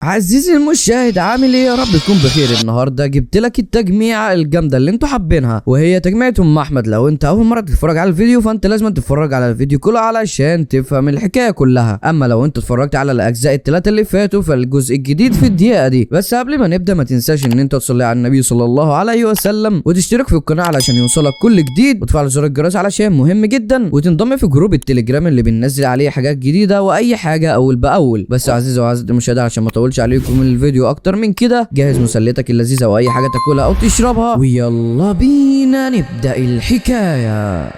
عزيزي المشاهد، عامل ايه؟ يا رب تكون بخير. النهارده جبت لك التجميعه الجامدة اللي انتوا حابينها، وهي تجميعه ام احمد. لو انت اول مرة تتفرج على الفيديو فانت لازم تتفرج على الفيديو كله علشان تفهم الحكاية كلها. اما لو انت اتفرجت على الاجزاء الثلاثة اللي فاتوا فالجزء الجديد في الدقيقة دي. بس قبل ما نبدا ما تنساش ان انت تصلي على النبي صلى الله عليه وسلم، وتشترك في القناة علشان يوصلك كل جديد، وتفعل زر الجرس علشان مهم جدا، وتنضم في group التليجرام اللي بننزل عليه حاجات جديدة واي حاجة اول باول. بس عزيزي وعزيزتي المشاهد، عشان ما اطولش عليكم الفيديو اكتر من كده، جهز مسلتك اللذيذة واي حاجة تاكلها او تشربها، ويلا بينا نبدا الحكاية.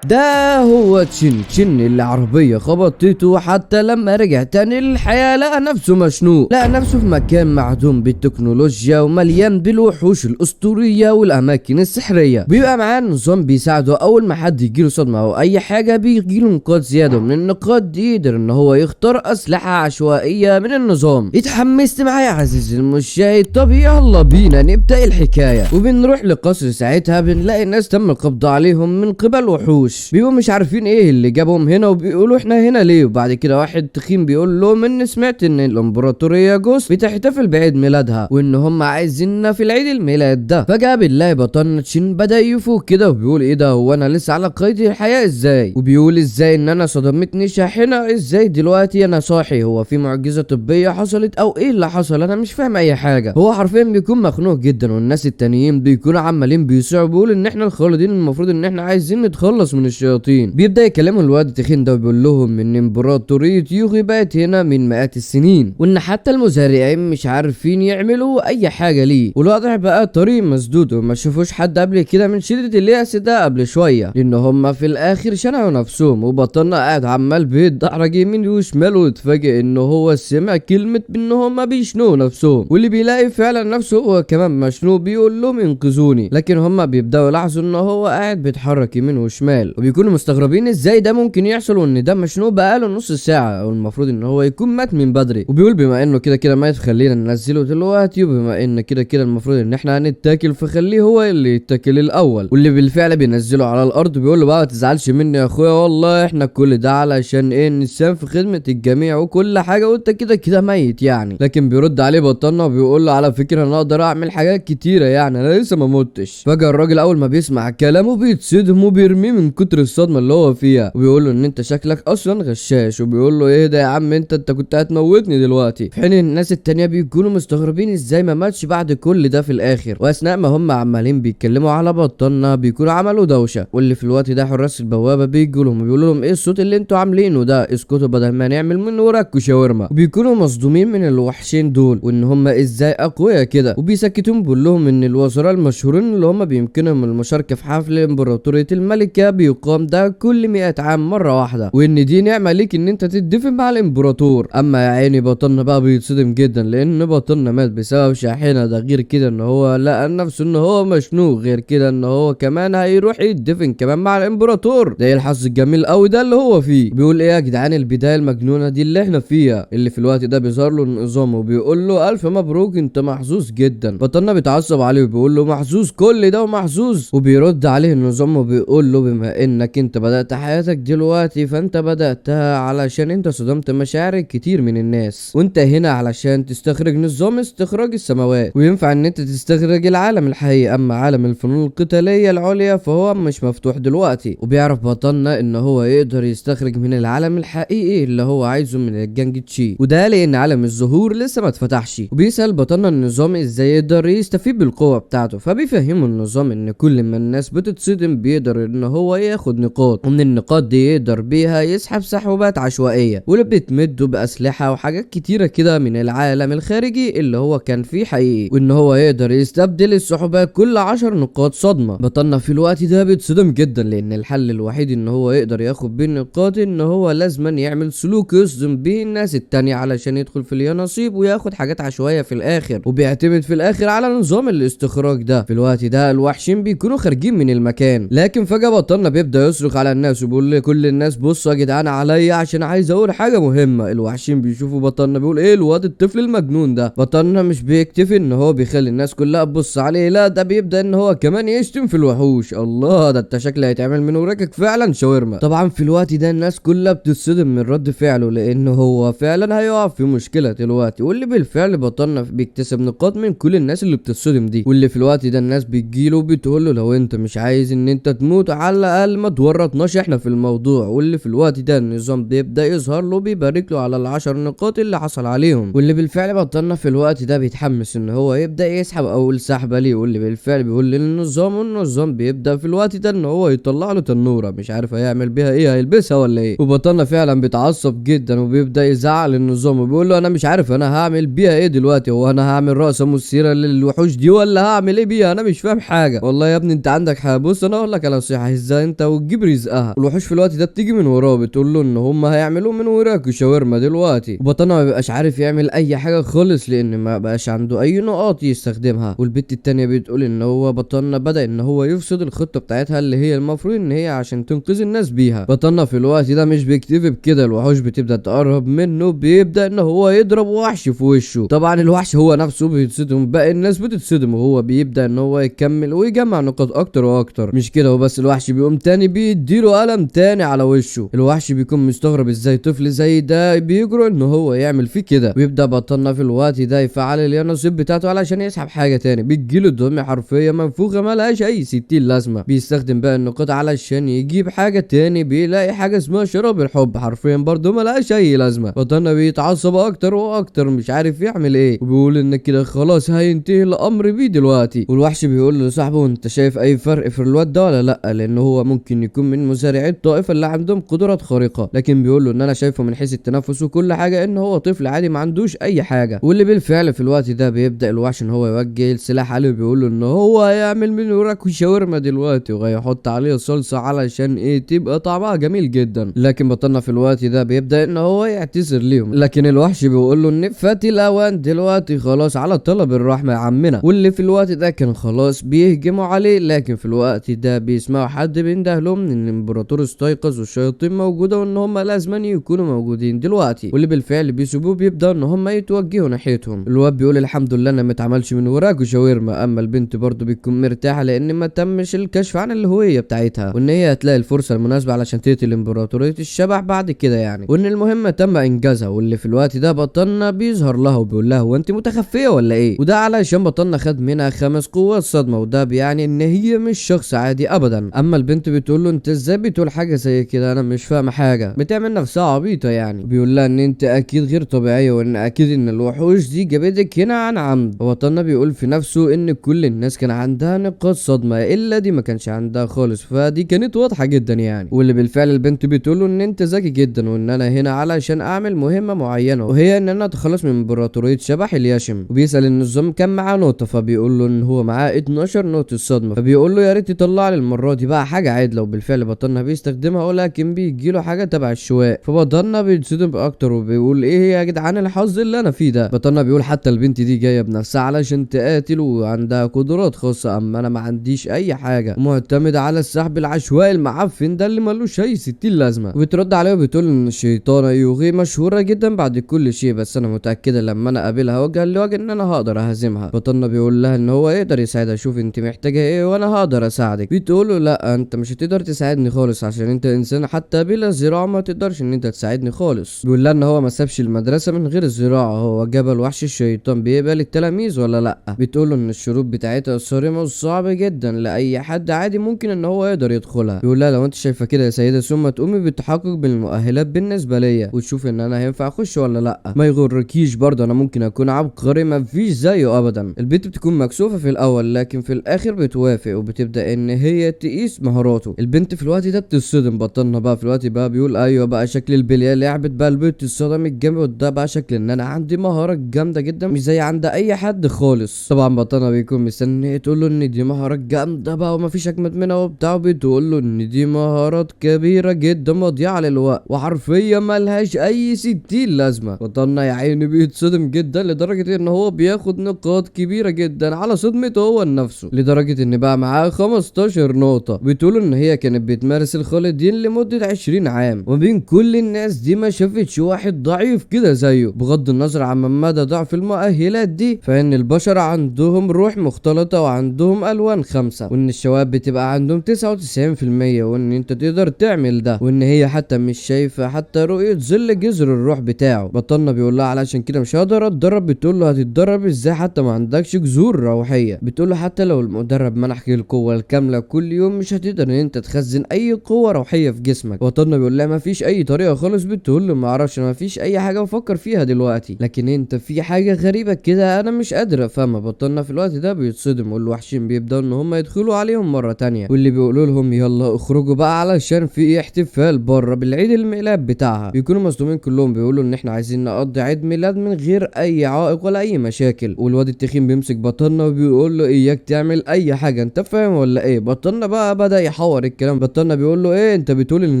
ده هو تشين تشين اللي عربية خبطته، حتى لما رجع تاني للحياة لقى نفسه مشنوق، لقى نفسه في مكان معدوم بالتكنولوجيا ومليان بالوحوش الأسطورية والأماكن السحرية. بيبقى معاه نظام بيساعده أول ما حد يجيله صدمة أو أي حاجة بيجيله نقاط زيادة، ومن النقاط دي يقدر إن هو يختار أسلحة عشوائية من النظام. اتحمست معايا يا عزيزي المشاهد؟ طب يلا بينا نبدأ الحكاية. وبنروح لقصر، ساعتها بنلاقي الناس تم القبض عليهم من قبل وحوش، بيبقوا مش عارفين ايه اللي جابهم هنا وبيقولوا احنا هنا ليه. وبعد كده واحد تخين بيقول لهم ان سمعت ان الامبراطورية جوس بتحتفل بعيد ميلادها وان هم عايزيننا في العيد الميلاد ده. فجاة بنلاقي بطلنا تشين بدا يفوق كده وبيقول ايه ده، هو انا لسه على قيد الحياة ازاي؟ وبيقول ازاي ان انا صدمتني شاحنة، ازاي دلوقتي انا صاحي؟ هو في معجزه طبية حصلت او ايه اللي حصل؟ انا مش فاهم اي حاجة. هو حرفيا بيكون مخنوق جدا، والناس التانيين بيكونوا عمالين بيصيحوا بيقولوا ان احنا الخالدين، المفروض ان احنا عايزين نتخلص من الشياطين. بيبدا يكلموا الواد التخين ده وبيقول لهم ان امبراطورية يوغي بقت هنا من مئات السنين، وان حتى المزارعين مش عارفين يعملوا اي حاجة ليه، والواضح بقى طريق مسدود وما شافوش حد قبل كده من شده اليأس ده قبل شوية، لان هم في الاخر شنعوا نفسهم. وبطلنا قاعد عمال بيتدحرج يمين وشمال، واتفاجئ ان هو سمع كلمة ان هم بيشنقوا نفسهم، واللي بيلاقي فعلا نفسه هو كمان مشنوق بيقول لهم انقذوني، لكن هم بيبداوا يلاحظوا ان هو قاعد بيتحرك يمين وشمال، وبيكونوا مستغربين ازاي ده ممكن يحصل وان ده مشنوق بقاله نص ساعة والمفروض ان هو يكون مات من بدري. وبيقول بما انه كده كده مات خلينا ننزله دلوقتي، وبما ان كده كده المفروض ان احنا هنتاكل فخليه هو اللي يتاكل الاول. واللي بالفعل بينزله على الارض بيقول له بقى ما تزعلش مني يا اخويا، والله احنا كل ده علشان ايه؟ نسام في خدمة الجميع وكل حاجة، وانت كده كده ميت يعني. لكن بيرد عليه بطلنا وبيقول له على فكرة انا اقدر اعمل حاجات كتيرة يعني، انا لسه ما متش. فجاة الراجل اول ما بيسمع كلامه بيتصدم وبيرميه من كتر الصدمة اللي هو فيها، وبيقول له ان انت شكلك اصلا غشاش، وبيقول له ايه ده يا عم انت كنت هتموتني دلوقتي. في حين الناس التانية بيكونوا مستغربين ازاي ما ماتش بعد كل ده في الاخر. واثناء ما هم عمالين بيتكلموا على بطلنا بيكونوا عملوا دوشه، واللي في الوقت ده حراس البوابة بيجوا لهم وبيقولوا لهم ايه الصوت اللي انتوا عاملينه ده؟ اسكتوا بدل ما نعمل من وراكوا شاورما. وبيكونوا مصدومين من الوحشين دول وان هم ازاي اقوياء كده، وبيسكتون بيقول لهم ان الوزراء المشهورين اللي هم بيمكنهم المشاركة في حفل امبراطورية الملكة بيقام ده كل 100 عام مرة واحدة، وان دي نعمه ليك ان انت تدفن مع الامبراطور. اما يا عيني بطلنا بقى بيتصدم جدا لان بطلنا مات بسبب شاحنة، ده غير كده ان هو لقى نفسه ان هو مشنوق، غير كده ان هو كمان هيروح يدفن كمان مع الامبراطور. ده ايه الحظ الجميل قوي ده اللي هو فيه. بيقول ايه يا جدعان البداية المجنونة دي اللي احنا فيها؟ اللي في الوقت ده بيظهر له النظام وبيقول له الف مبروك انت محظوظ جدا. بطلنا بيتعصب عليه وبيقول له محظوظ كل ده ومحظوظ؟ وبيرد عليه النظام وبيقول له بما انك انت بدأت حياتك دلوقتي فانت بدأتها علشان انت صدمت مشاعر كتير من الناس، وانت هنا علشان تستخرج نظام استخراج السماوات، وينفع ان انت تستخرج العالم الحقيقي، اما عالم الفنون القتالية العليا فهو مش مفتوح دلوقتي. وبيعرف بطلنا ان هو يقدر يستخرج من العالم الحقيقي اللي هو عايزه من الجانج تشي، وده لان عالم الزهور لسه ما اتفتحش. وبيسأل بطلنا النظام ازاي يقدر يستفيد بالقوة بتاعته، فبيفهمه النظام ان كل ما الناس بتتصدم بيقدر ان هو ياخد نقاط، ومن النقاط دي يقدر بيها يسحب سحوبات عشوائية واللي بتمده بأسلحة وحاجات كتيرة كده من العالم الخارجي اللي هو كان فيه حقيقي، وان هو يقدر يستبدل السحوبات كل 10 نقاط صدمة. بطلنا في الوقت ده بيتصدم جدا لان الحل الوحيد ان هو يقدر ياخد بيه النقاط ان هو لازما يعمل سلوك يصدم بيه الناس التانية علشان يدخل في اليانصيب وياخد حاجات عشوائية في الاخر، وبيعتمد في الاخر على نظام الاستخراج ده. في الوقت ده الوحشين بيكونوا خارجين من المكان، لكن فجأة بطلنا بيبدا يصرخ على الناس وبيقول لكل الناس بصوا يا جدعان عليا عشان عايز اقول حاجة مهمة. الوحشين بيشوفوا بطلنا بيقول ايه الواد الطفل المجنون ده. بطلنا مش بيكتفي ان هو بيخلي الناس كلها تبص عليه، لا ده بيبدا ان هو كمان يشتم في الوحوش. الله، ده انت شكل هيتعمل من وراكك فعلا شاورما. طبعا في الوقت ده الناس كلها بتتصدم من رد فعله، لان هو فعلا هيقع في مشكلة دلوقتي. واللي بالفعل بطلنا بيكتسب نقاط من كل الناس اللي بتتصدم دي. واللي في الوقت ده الناس بتجيله بتقول له لو انت مش عايز ان انت تموت على الاقل ما تورطناش احنا في الموضوع. واللي في الوقت ده النظام بيبدا يظهر له بيبارك له على ال10 نقاط اللي حصل عليهم. واللي بالفعل بطلنا في الوقت ده بيتحمس ان هو يبدا يسحب اول سحبه ليه. واللي بالفعل بيقول للنظام، والنظام بيبدا في الوقت ده ان هو يطلع له تنوره مش عارف هيعمل بيها ايه، هيلبسها ولا ايه. وبطلنا فعلا بيتعصب جدا وبيبدا يزعق للنظام وبيقول له انا مش عارف انا هعمل بيها ايه دلوقتي، هو انا هعمل رقصه مثيرة للوحوش دي ولا هعمل ايه بيها، انا مش فاهم حاجة. والله يا ابني انت عندك حاجة، بص انا اقول لك على نصيحة، ازاي انت وتجيب رزقها. الوحوش في الوقت ده بتيجي من وراه بتقول له ان هم هيعملوا من وراك شاورما دلوقتي. وبطلنا ما بيبقاش عارف يعمل اي حاجة خالص لان ما بقاش عنده اي نقاط يستخدمها. والبت التانية بتقول ان هو بطلنا بدا ان هو يفسد الخطة بتاعتها اللي هي المفروض ان هي عشان تنقذ الناس بيها. بطلنا في الوقت ده مش بيكتفي بكده، الوحوش بتبدا تقرب منه، بيبدا ان هو يضرب وحش في وشه. طبعا الوحش هو نفسه بيتصدم، باقي الناس بتتصدم، وهو بيبدا ان هو يكمل ويجمع نقاط اكتر واكتر. مش كده وبس، الوحش بيقوم تاني بيديله قلم تاني على وشه. الوحش بيكون مستغرب ازاي طفل زي ده بيجرؤ ان هو يعمل فيه كده. ويبدا بطلنا في الوقت ده يفعل اليانصيب بتاعته علشان يسحب حاجة تاني. بتجيله الدم حرفيا منفوخه ملهاش اي 60 لازمه. بيستخدم بقى النقاط علشان يجيب حاجة تاني، بيلاقي حاجة اسمها شراب الحب، حرفيا برضه ملهاش اي لازمه. بطلنا بيتعصب اكتر واكتر مش عارف يعمل ايه، وبيقول ان كده خلاص هينتهي الامر بيه دلوقتي. والوحش بيقول لصاحبه انت شايف اي فرق في الواد ده ولا لا، لان هو ممكن يكون من مزارعي الطائفة اللي عندهم قدرات خارقة، لكن بيقول له ان انا شايفه من حيث التنفس وكل حاجة ان هو طفل عادي ما عندوش اي حاجة. واللي بالفعل في الوقت ده بيبدا الوحش ان هو يوجه السلاح عليه وبيقول له ان هو هيعمل من وراك شاورما دلوقتي وهيحط عليه صلصه علشان ايه تبقى طعمها جميل جدا. لكن بطلنا في الوقت ده بيبدا ان هو يعتذر ليهم، لكن الوحش بيقول له ان فات الاوان دلوقتي خلاص على طلب الرحمة يا عمنا. واللي في الوقت ده كان خلاص بيهجموا عليه، لكن في الوقت ده بيسمعوا حد بينده لهم ان الامبراطور استيقظ والشياطين موجودة وان هم لازم يكونوا موجودين دلوقتي. واللي بالفعل بيسيبوه بيبداوا ان هم يتوجهوا ناحيتهم. الواد بيقول الحمد لله انا ما اتعملش من وراكوا شاورما. اما البنت برضه بتكون مرتاحة لان ما تمش الكشف عن الهوية بتاعتها، وان هي هتلاقي الفرصة المناسبة علشان تقتل امبراطورية الشبح بعد كده يعني، وان المهمة تم انجازها. واللي في الوقت ده بطلنا بيظهر لها وبيقول لها هو انت متخفيه ولا ايه؟ وده علشان بطلنا خد منها 5 قوات صدمة، وده بيعني ان هي مش شخص عادي ابدا. اما البنت بتقول له انت ازاي بتقول حاجة زي كده، انا مش فاهمه حاجة، بتعمل نفسها عبيطه يعني. بيقول لها ان انت اكيد غير طبيعية وان اكيد ان الوحوش دي جابتك هنا عن عمد. بطلنا بيقول في نفسه ان كل الناس كان عندها نقاط صدمة الا دي ما كانش عندها خالص، فدي كانت واضحة جدا يعني. واللي بالفعل البنت بتقول له ان انت ذكي جدا وان انا هنا علشان اعمل مهمة معينة، وهي ان انا اتخلص من امبراطورية شبح الياشم. وبيسال النظام كان معاه نقطة، فبيقول له ان هو معاه 12 نقطة صدمة، فبيقول له يا ريت تطلع لي المرة دي بقى حاجة عدله. وبالفعل بطلنا بيستخدمها، ولكن بيجي له حاجة تبع الشواء، فبطلنا بيتصدم اكتر وبيقول ايه يا جدعان الحظ اللي انا فيه ده. بطلنا بيقول حتى البنت دي جاية بنفسها علشان تقاتل وعندها قدرات خاصة، اما انا ما عنديش اي حاجة، معتمد على السحب العشوائي المعفن ده اللي ملوش اي 60 لازمه. وبترد عليه وبتقول ان الشيطانه يوغي مشهورة جدا بعد كل شيء، بس انا متاكدة لما انا اقابلها وجها لوجه ان انا هقدر اهزمها. بطلنا بيقول لها ان هو يقدر يساعدها، شوف انت محتاجه ايه وانا هقدر اساعدك. بتقول له لا انت مش هتقدر تساعدني خالص عشان انت انسان حتى بلا زراعة ما تقدرش ان انت تساعدني خالص. بيقول لها ان هو ما سابش المدرسة من غير الزراعة، هو جبل وحش الشيطان بيقبل التلاميذ ولا لا؟ بتقول له ان الشروط بتاعتها صارمة وصعبة جدا لاي حد عادي ممكن ان هو يقدر يدخلها. بيقول لها لو انت شايفه كده يا سيده ثم تقومي بالتحقق بالمؤهلات بالنسبة ليا وتشوف ان انا هينفع اخش ولا لا، ما يغركيش برضه انا ممكن اكون عبقري ما فيش زيه ابدا. البنت بتكون مكسوفه في الاول لكن في الاخر بتوافق وبتبدا ان هي تقيس مهاراته. البنت في الوقت ده بتتصدم. بطلنا بقى في الوقت بقى بيقول ايوه بقى شكل البلية لعبت بقى البنت اتصدمت جامد، وده بقى شكل ان انا عندي مهارة جامدة جدا مش زي عند اي حد خالص. طبعا بطلنا بيكون مستني تقول له ان دي مهارات جامدة بقى ومفيش اجمد منها وبتاع، بتقول له ان دي مهارات كبيرة جدا مضيعة للوقت وحرفيا ملهاش اي 60 لازمه. بطلنا يا عيني بيتصدم جدا لدرجة ان هو بياخد نقاط كبيرة جدا على صدمته هو لنفسه، لدرجة ان بقى معاه 15 نقطة. بتقول ان ان هي كانت بتمارس الخالدين لمدة 20 عام، وبين كل الناس دي ما شافتش واحد ضعيف كده زيه. بغض النظر عن مدى ضعف المؤهلات دي، فان البشر عندهم روح مختلطة وعندهم الوان 5، وان الشواب بتبقى عندهم 99%، وان انت تقدر تعمل ده، وان هي حتى مش شايفة حتى رؤية ظل جذر الروح بتاعه. بطلنا بيقول لها علشان كده مش هقدر اتدرب. بتقول له هتتدرب ازاي حتى ما عندكش جذور روحية؟ بتقول له حتى لو المدرب منحك القوة الكاملة كل يوم مش هتقدر ان انت تخزن اي قوة روحية في جسمك. بطلنا بيقول لها ما فيش اي طريقة خالص. بتقول له ما اعرفش، ما فيش اي حاجة بفكر فيها دلوقتي، لكن انت في حاجة غريبة كده انا مش قادر افهمها. بطلنا في الوقت ده بيتصدم، والوحشين بيبداوا ان هم يدخلوا عليهم مرة تانية، واللي بيقولوا لهم يلا اخرجوا بقى علشان في احتفال بره بالعيد الميلاد بتاعها. بيكونوا مصدومين كلهم، بيقولوا ان احنا عايزين نقضي عيد ميلاد من غير اي عائق ولا اي مشاكل. والواد التخين بيمسك بطلنا وبيقول له اياك تعمل اي حاجة، انت فاهم ولا ايه؟ بطلنا بقى بدا يحور الكلام. بطلنا بيقول له ايه انت بتقول ان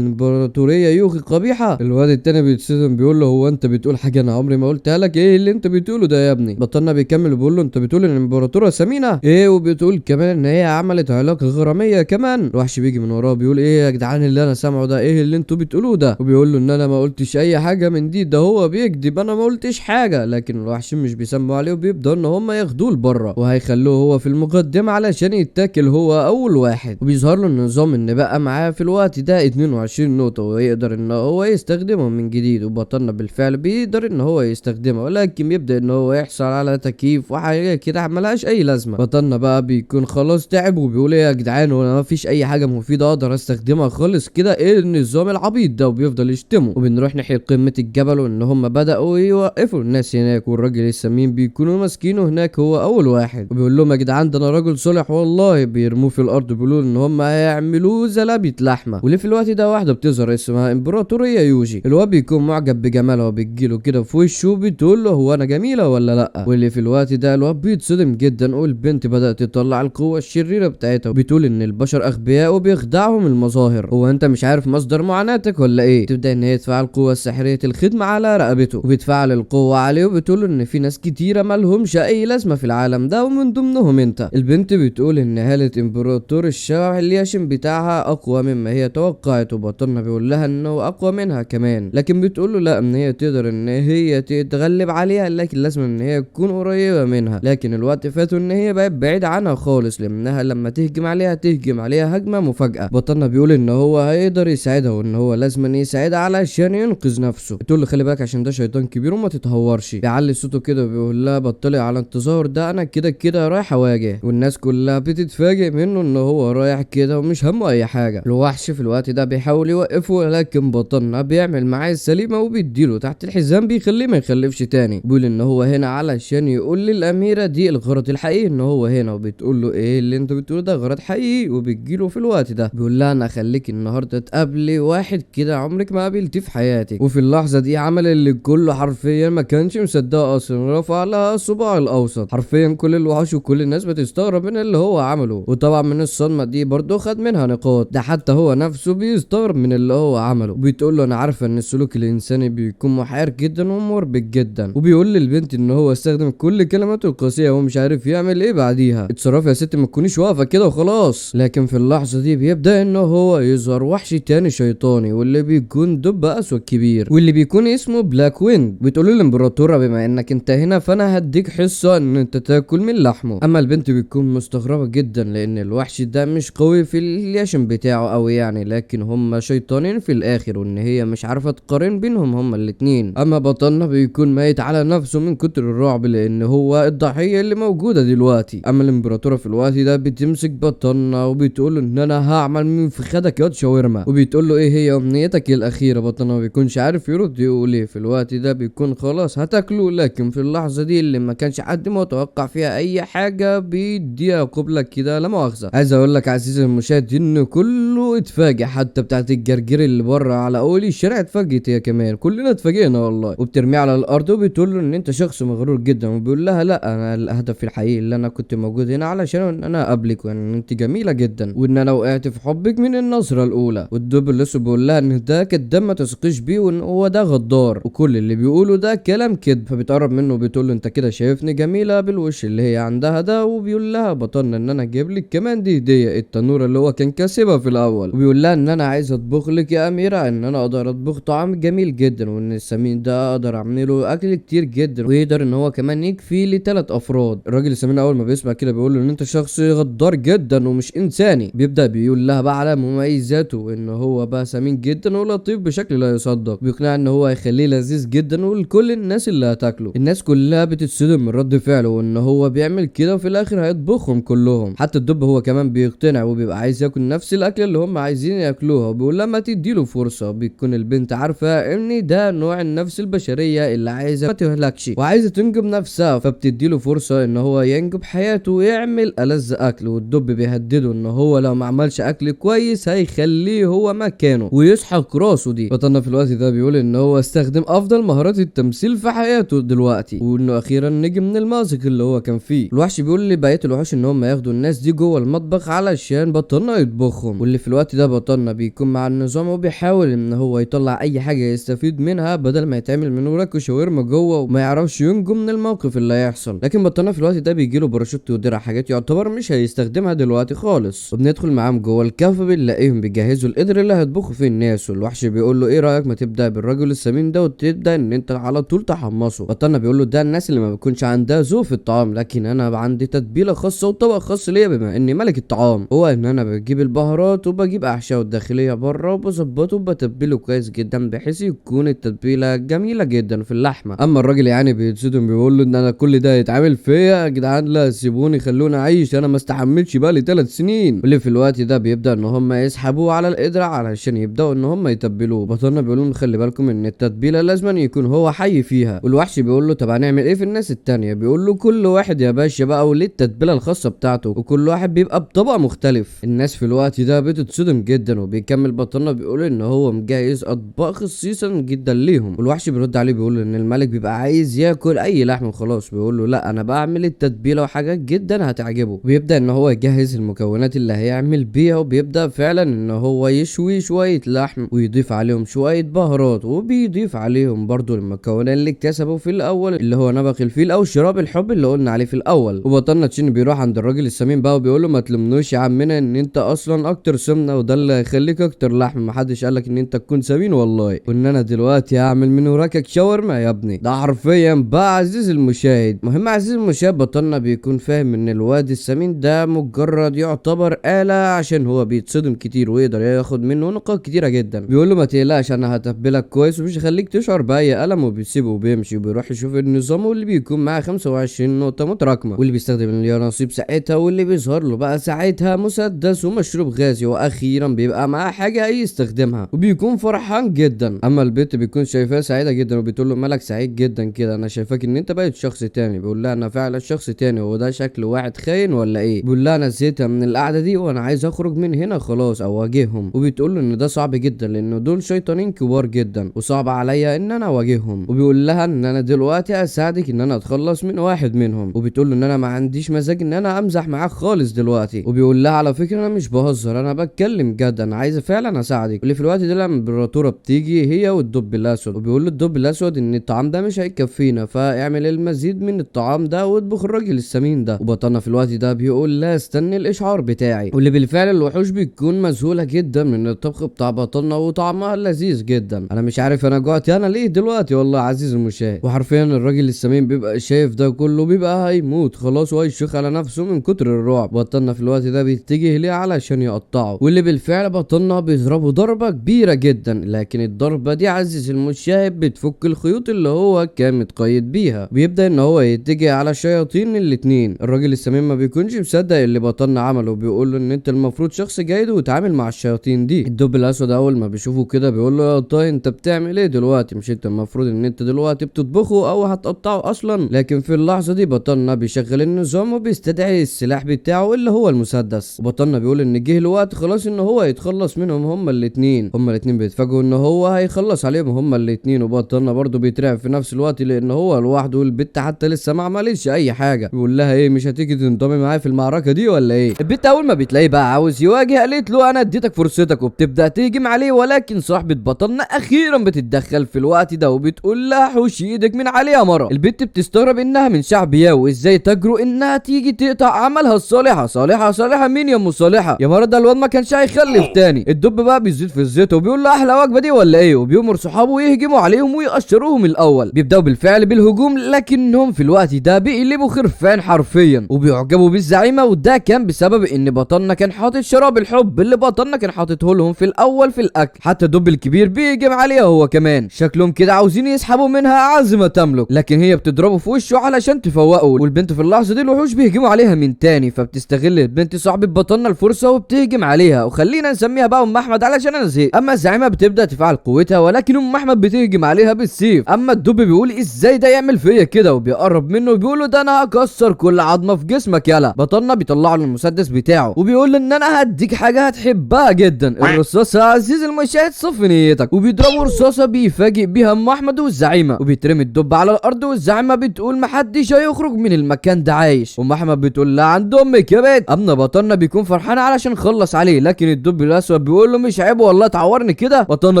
الامبراطورية يوخي قبيحة؟ الواد التاني بيتصدم بيقول له هو انت بتقول حاجة انا عمري ما قلتها لك، ايه اللي انت بتقوله ده يا ابني؟ بطلنا بيكمل بيقول له انت بتقول ان الامبراطوره سمينه ايه، وبتقول كمان ان هي عملت علاقة غراميه كمان. الوحش بيجي من وراه بيقول ايه يا جدعان اللي انا سامعه ده، ايه اللي انتوا بتقولوه ده؟ وبيقول له ان انا ما قلتش اي حاجة من دي، ده هو بيكذب، انا ما قلتش حاجة. لكن الوحشين مش بيسمعوا عليه وبيبداوا ان هم ياخدوه لبره وهيخلوه هو في المقدمة علشان يتاكل هو اول واحد. وبيظهر له النظام ان بقى معاه في الوقت ده 22 نقطة ويقدر ان هو يستخدمهم من جديد، وبطلنا بالفعل بيقدر ان هو يستخدمها، ولكن بيبدا ان هو يحصل على تكييف وحاجه كده ملهاش اي لازمه. بطلنا بقى بيكون خلاص تعب وبيقول ايه يا جدعان وانا ما فيش اي حاجة مفيدة اقدر استخدمها خالص كده، ايه النظام العبيط ده؟ وبيفضل يشتمه. وبنروح ناحية قمة الجبل وان هم بداوا يوقفوا الناس هناك، والراجل السمين بيكونوا ماسكينه هناك هو اول واحد، وبيقول لهم يا جدعان ده انا راجل صالح والله. بيرموه في الارض بيقولوا ان هم هيعملوه زلابيه لحمه. وليه في الوقت ده واحدة بتظهر اسمها امبراطورية يوجي، الواد بيكون معجب بجمالها وبتجيله كده في وشه بتقول له هو انا جميلة ولا لا؟ واللي في الوقت ده الواد بيتصدم جدا، والبنت بدات تطلع القوة الشريرة بتاعتها وبتقول ان البشر اغبياء وبيخدعهم المظاهر، هو انت مش عارف مصدر معاناتك ولا ايه؟ تبدا ان هي تفعل قوة سحريه الخدمة على رقبته، وبتفعل القوة عليه وبتقول ان في ناس كتيرة مالهمش اي لازمه في العالم ده ومن ضمنهم انت. البنت بتقول ان هاله امبراطور الشبح الياشم بتاعها اقوى مما هي توقعت، وبطلنا بيقول لها انه اقوى منها كمان، لكن بتقول له لا ان هي تقدر ان هي تتغلب عليها، لكن لازم ان هي تكون قريبه منها. لكن الوقت فات ان هي بقت بعيدة عنها خالص، لانها لما تهجم عليها تهجم عليها هجمة مفاجاة. بطلنا بيقول ان هو هيقدر يساعدها وان هو لازم يساعدها علشان ينقذ نفسه. بتقول له خلي بالك عشان ده شيطان كبير وما تتهورش. بيعلي صوته كده بيقول لها بطلي على الانتظار ده، انا كده كده رايح اواجه. والناس كلها بتتفاجئ منه ان هو رايح كده ومش همه اي حاجة. الوحش في الوقت ده بيحاول يوقفه، لكن بطلنا بيعمل معاه السليمة وبيديله تحت الحزام بيخليه ما يخلفش تاني. بيقول ان هو هنا علشان يقول للاميره دي الغرض الحقيقي ان هو هنا، وبتقول له ايه اللي انت بتقوله ده غرض حقيقي؟ وبتجيله في الوقت ده بيقول لها انا اخليك النهارده تقابلي واحد كده عمرك ما قابلتيه في حياتك. وفي اللحظة دي عمل اللي كله حرفيا ما كانش مصدقه اصلا، رفع لها الصباع الاوسط. حرفيا كل الوحوش وكل الناس بتستغرب من اللي هو عمله، وطبعا من الصدمة دي برضه خد منها نقاط، ده حتى هو نفسه بيستغرب من اللي هو عمله. بتقول له انا عارفه ان السلوك الانساني بيكون محير جدا ومربك جدا، وبيقول للبنت ان هو استخدم كل كلماته القاسية ومش عارف يعمل ايه بعديها. اتصرفي يا ست ما تكونيش واقفة كده وخلاص. لكن في اللحظة دي بيبدا ان هو يظهر وحش تاني شيطاني، واللي بيكون دب اسود كبير واللي بيكون اسمه بلاك ويند. بتقول للامبراطوره بما انك انت هنا فانا هديك حصة ان انت تاكل من لحمه. اما البنت بتكون مستغربه جدا لان الوحش ده مش قوي في الياشم بتاعه قوي يعني، لكن هم شيطانين في الاخر وان هي مش عارفه تقارن بينهم هما الاتنين. اما بطلنا بيكون ميت على نفسه من كتر الرعب لان هو الضحية اللي موجودة دلوقتي. اما الامبراطوره في الوقت ده بتمسك بطلنا وبتقول له ان انا هعمل من في خدك يا شاورما، وبتقول له ايه هي امنيتك الاخيرة. بطلنا ما بيكونش عارف يرد يقول ايه في الوقت ده، بيكون خلاص هتاكله. لكن في اللحظة دي اللي ما كانش حد متوقع فيها اي حاجة بيديها قبله كده لا مؤاخذة. عايز اقول لك عزيزي المشاهد ان كله اتفاجئ، حتى بتاعت الجرجير اللي بره على اول الشارع اتفاجئت هي كمان، كلنا اتفاجئنا والله. وبترميه على الارض وبتقول له ان انت شخص مغرور جدا، وبيقول لها لا انا الهدف الحقيقي اللي انا كنت موجود هنا علشان ان انا اقابلك وان انت جميلة جدا وان انا وقعت في حبك من النظرة الاولى. والدب الاسود بيقول لها ان ده كداب ما تثقيش بيه وان هو ده غدار وكل اللي بيقوله ده كلام كذب. فبتقرب منه وبتقول له انت كده شايفني جميلة بالوش اللي هي عندها ده، وبيقول لها بطلنا ان انا جايب لك كمان دي هديه، التنوره اللي هو هو كان كاسبها في الاول، وبيقول لها ان انا عايز اطبخ لك يا اميره، ان انا اقدر اطبخ طعام جميل جدا، وان السمين ده اقدر اعمله اكل كتير جدا، ويقدر ان هو كمان يكفي ل3 افراد. الراجل السمين اول ما بيسمع كده بيقول له ان انت شخص غدار جدا ومش انساني. بيبدا بيقول لها بقى على مميزاته، ان هو بقى سمين جدا ولطيف بشكل لا يصدق، بيقنعها ان هو هيخليه لذيذ جدا ولكل الناس اللي هتاكله. الناس كلها بتتصدم من رد فعله وان هو بيعمل كده وفي الاخر هيطبخهم كلهم. حتى الدب هو كمان بيقتنع وبيبقى عايز ياكل نفس الاكل اللي هم عايزين ياكلوها، وبيقول لها ما تديله فرصة. بيكون البنت عارفه ان ده نوع النفس البشرية اللي عايزه ما تهلكش وعايزه تنجب نفسها، فبتديله فرصة ان هو ينجب حياته ويعمل ألذ اكل. والدب بيهدده ان هو لو ما عملش اكل كويس هيخليه هو مكانه ويسحق راسه دي. بطلنا في الوقت ده بيقول ان هو استخدم افضل مهارات التمثيل في حياته دلوقتي، وانه اخيرا نجم من المأزق اللي هو كان فيه. الوحش بيقول لبقية الوحوش ان هم ياخدوا الناس دي جوه المطبخ علشان بطلنا يطبخهم. واللي في الوقت ده بطلنا بيكون مع النظام وبيحاول ان هو يطلع اي حاجة يستفيد منها بدل ما يتعمل من وراك شاورما جوه وما يعرفش ينجو من الموقف اللي هيحصل. لكن بطلنا في الوقت ده بيجيله باراشوت ودرع، حاجات يعتبر مش هيستخدمها دلوقتي خالص. وبندخل معاهم جوه الكهف، بنلاقيهم بيجهزوا القدر اللي هيطبخوا فيه الناس. والوحش بيقول له ايه رايك ما تبدا بالرجل السمين ده وتبدا ان انت على طول تحمصه. بطلنا بيقول له ده الناس اللي ما بيكونش عندها ذوق في الطعام، لكن انا عندي تتبيله خاصة وطبق خاص ليا بما اني ملك الطعام، هو ان انا بجيب البهارات وبجيب احشاء الداخلية بره وبظبطه وبتبله كويس جدا بحيث يكون التتبيله جميلة جدا في اللحمة. اما الراجل يعني بيتصدم بيقول له ان انا كل ده هيتعمل فيا يا جدعان، لا سيبوني خلوني اعيش، انا ما استحملش بقى لي 3 سنين. واللي في الوقت ده بيبدا ان هم يسحبوه على القدرة علشان يبداوا ان هم يتبلوه. بطلنا بيقول لهم خلي بالكم ان التتبيله لازم يكون هو حي فيها. والوحش بيقول له طب هنعمل ايه في الناس التانية؟ بيقول له كل واحد يا باشا بقى وليه التتبيله الخاصة بتاعته، وكل واحد بيبقى بطبق مختلف. الناس في الوقت ده بتتصدم جدا. وبيكمل بطلنا بيقول ان هو مجهز اطباق خصيصا جدا ليهم. والوحش بيرد عليه بيقول ان الملك بيبقى عايز ياكل اي لحم وخلاص. بيقول له لا انا بعمل التتبيله وحاجات جدا هتعجبه. وبيبدا ان هو يجهز المكونات اللي هيعمل بيها، وبيبدا فعلا ان هو يشوي شوية لحم ويضيف عليهم شوية بهارات، وبيضيف عليهم برضو المكونات اللي اكتسبوا في الاول اللي هو نبق الفيل او شراب الحب اللي قلنا عليه في الاول. وبطلنا تشين بيروح عند الراجل السمين بقى وبيقول له ما تلمنوش يا عمنا ان انت اصلا اكتر سمنه وده اللي هيخليك اكتر لحم، محدش قالك ان انت تكون سمين والله، وان انا دلوقتي هعمل من وراكك شاورما يا ابني. ده حرفيا بقى عزيز المشاهد. مهم عزيز المشاهد بطلنا بيكون فاهم ان الواد السمين ده مجرد يعتبر آلة عشان هو بيتصدم كتير ويقدر ياخد منه نقاط كتيرة جدا. بيقول له ما تقلقش انا هتبلك كويس ومش هخليك تشعر باي ألم، وبيسيبه وبيمشي وبيروح يشوف النظام واللي بيكون معاه 25 نقطة متراكمة، واللي بيستخدم اليانصيب ساعتها، واللي بيظهر له بقى ساعتها مسدس ومشروب غازي، واخيرا بيبقى معاه حاجة يستخدمها وبيكون فرحان جدا. اما البنت بيكون شايفاه سعيدة جدا وبتقول له مالك سعيد جدا كده، انا شايفاك ان انت بقيت شخص تاني. بيقول لها انا فعلا شخص تاني، هو ده شكل واحد خاين ولا ايه؟ بيقول لها انا زهقت من القعدة دي وانا عايز اخرج من هنا خلاص او اواجههم. وبتقول له ان ده صعب جدا لان دول شيطانين كبار جدا وصعب عليا ان انا اواجههم. وبيقول لها ان انا دلوقتي اساعدك ان انا اتخلص من واحد منهم. وبتقول له ان انا ما عنديش مزاج ان انا امزح معاك خالص دلوقتي. وبيقول لها على فكرة انا مش بهزر، انا بتكلم جد، انا عايزه فعلا اساعدك. واللي في الوقت ده الامبراطوره بتيجي هي والدب الاسود، وبيقول له الدب الاسود ان الطعام ده مش هيكفينا فاعمل المزيد من الطعام ده واطبخ الراجل السمين ده. وبطلنا في الوقت ده بيقول لا استني الاشعار بتاعي. واللي بالفعل الوحوش بتكون مذهوله جدا من الطبخ بتاع بطلنا وطعمها لذيذ جدا. انا مش عارف انا جوعت انا ليه دلوقتي والله عزيز المشاهد. وحرفيا الراجل السمين بيبقى شايف ده كله بيبقى هيموت خلاص وهيشخ على نفسه من كتر الرعب. بطلنا في الوقت ده بيتجه ليه علشان يقطعه، واللي بالفعل بطلنا بيضربه ضربه كبيرة جدا، لكن الضربة دي عزيز المشاهد بتفك الخيوط اللي هو كان متقيد بيها. بيبدا ان هو يتجه على الشياطين الاتنين. الراجل السمين ما بيكونش مصدق اللي بطلنا عمله، بيقول له ان انت المفروض شخص جيد وتعامل مع الشياطين دي. الدب الاسود اول ما بيشوفه كده بيقول له يا طه انت بتعمل ايه دلوقتي؟ مش انت المفروض ان انت دلوقتي بتطبخه او هتقطعه اصلا؟ لكن في اللحظة دي بطلنا بيشغل النظام وبيستدعي السلاح بتاعه اللي هو المسدس. وبطلنا بيقول ان جه الوقت خلاص ان هو يتخلص منهم هما الاتنين. هما الاتنين بيتفاجئوا ان هو هيخلص عليهم هما الاتنين، وبطلنا برضه بيترعب في نفس الوقت لان هو لوحده والبت حتى لسه ما عملتش اي حاجة. بيقول لها ايه مش هتيجي تنضمي معايا في المعركة دي ولا ايه؟ البت اول ما بتلاقيه بقى عاوز يواجه قالت له انا اديتك فرصتك، وبتبدا تهجم عليه. ولكن صاحبه بطلنا اخيرا بتتدخل في الوقت ده وبتقول لها حوشي ايدك من عليها مرة. البت بتستغرب انها من شعب ياو، ازاي تجرؤ انها تيجي تقطع عملها الصالحة. صالحه صالحه مين يا ام صالحه؟ صالحه. يا مرة ده الواد ما كانش هيخلف تاني. الدب بقى بيزيد في الزيت وبيقول له احلى وجبة دي ولا ايه، وبيأمر صحابه يهجموا عليهم ويقشروهم الاول. بيبداوا بالفعل بالهجوم، لكنهم في الوقت ده بيقلبوا خرفان حرفيا وبيعجبوا بالزعيمه، وده كان بسبب ان بطلنا كان حاطط شراب الحب اللي بطلنا كان حاططه لهم في الاول في الاكل. حتى الدب الكبير بيهجم عليها هو كمان، شكلهم كده عاوزين يسحبوا منها اعز ما تملك، لكن هي بتضربه في وشه علشان تفوقه. والبنت في اللحظة دي الوحوش بيهجموا عليها من تاني، فبتستغل البنت صاحبه بطلنا الفرصة وبتهجم عليها، وخلينا نسميها بقى ام احمد علشان انا زهقت. اما الزعيمه بتبدا تفعل قوتها، ولكن ام احمد بتهجم عليها بالسيف. اما الدب بيقول ازاي ده يعمل فيا كده، وبيقرب منه وبيقول له ده انا هكسر كل عظمه في جسمك يلا. بطلنا بيطلع له المسدس بتاعه وبيقول له ان انا هديك حاجة هتحبها جدا، الرصاصة يا عزيزي المشاهد صف نيتك. وبيضربوا رصاصة بيفاجئ بيها ام احمد والزعيمه، وبيترمي الدب على الارض، والزعيمه بتقول محدش هيخرج من المكان ده عايش. ام احمد بتقول لها عند امك يا بنت. اما بطلنا بيكون فرحان علشان خلص عليه، لكن الدب الاسود بيقول له مش عيب والله تعورني كده. بطلنا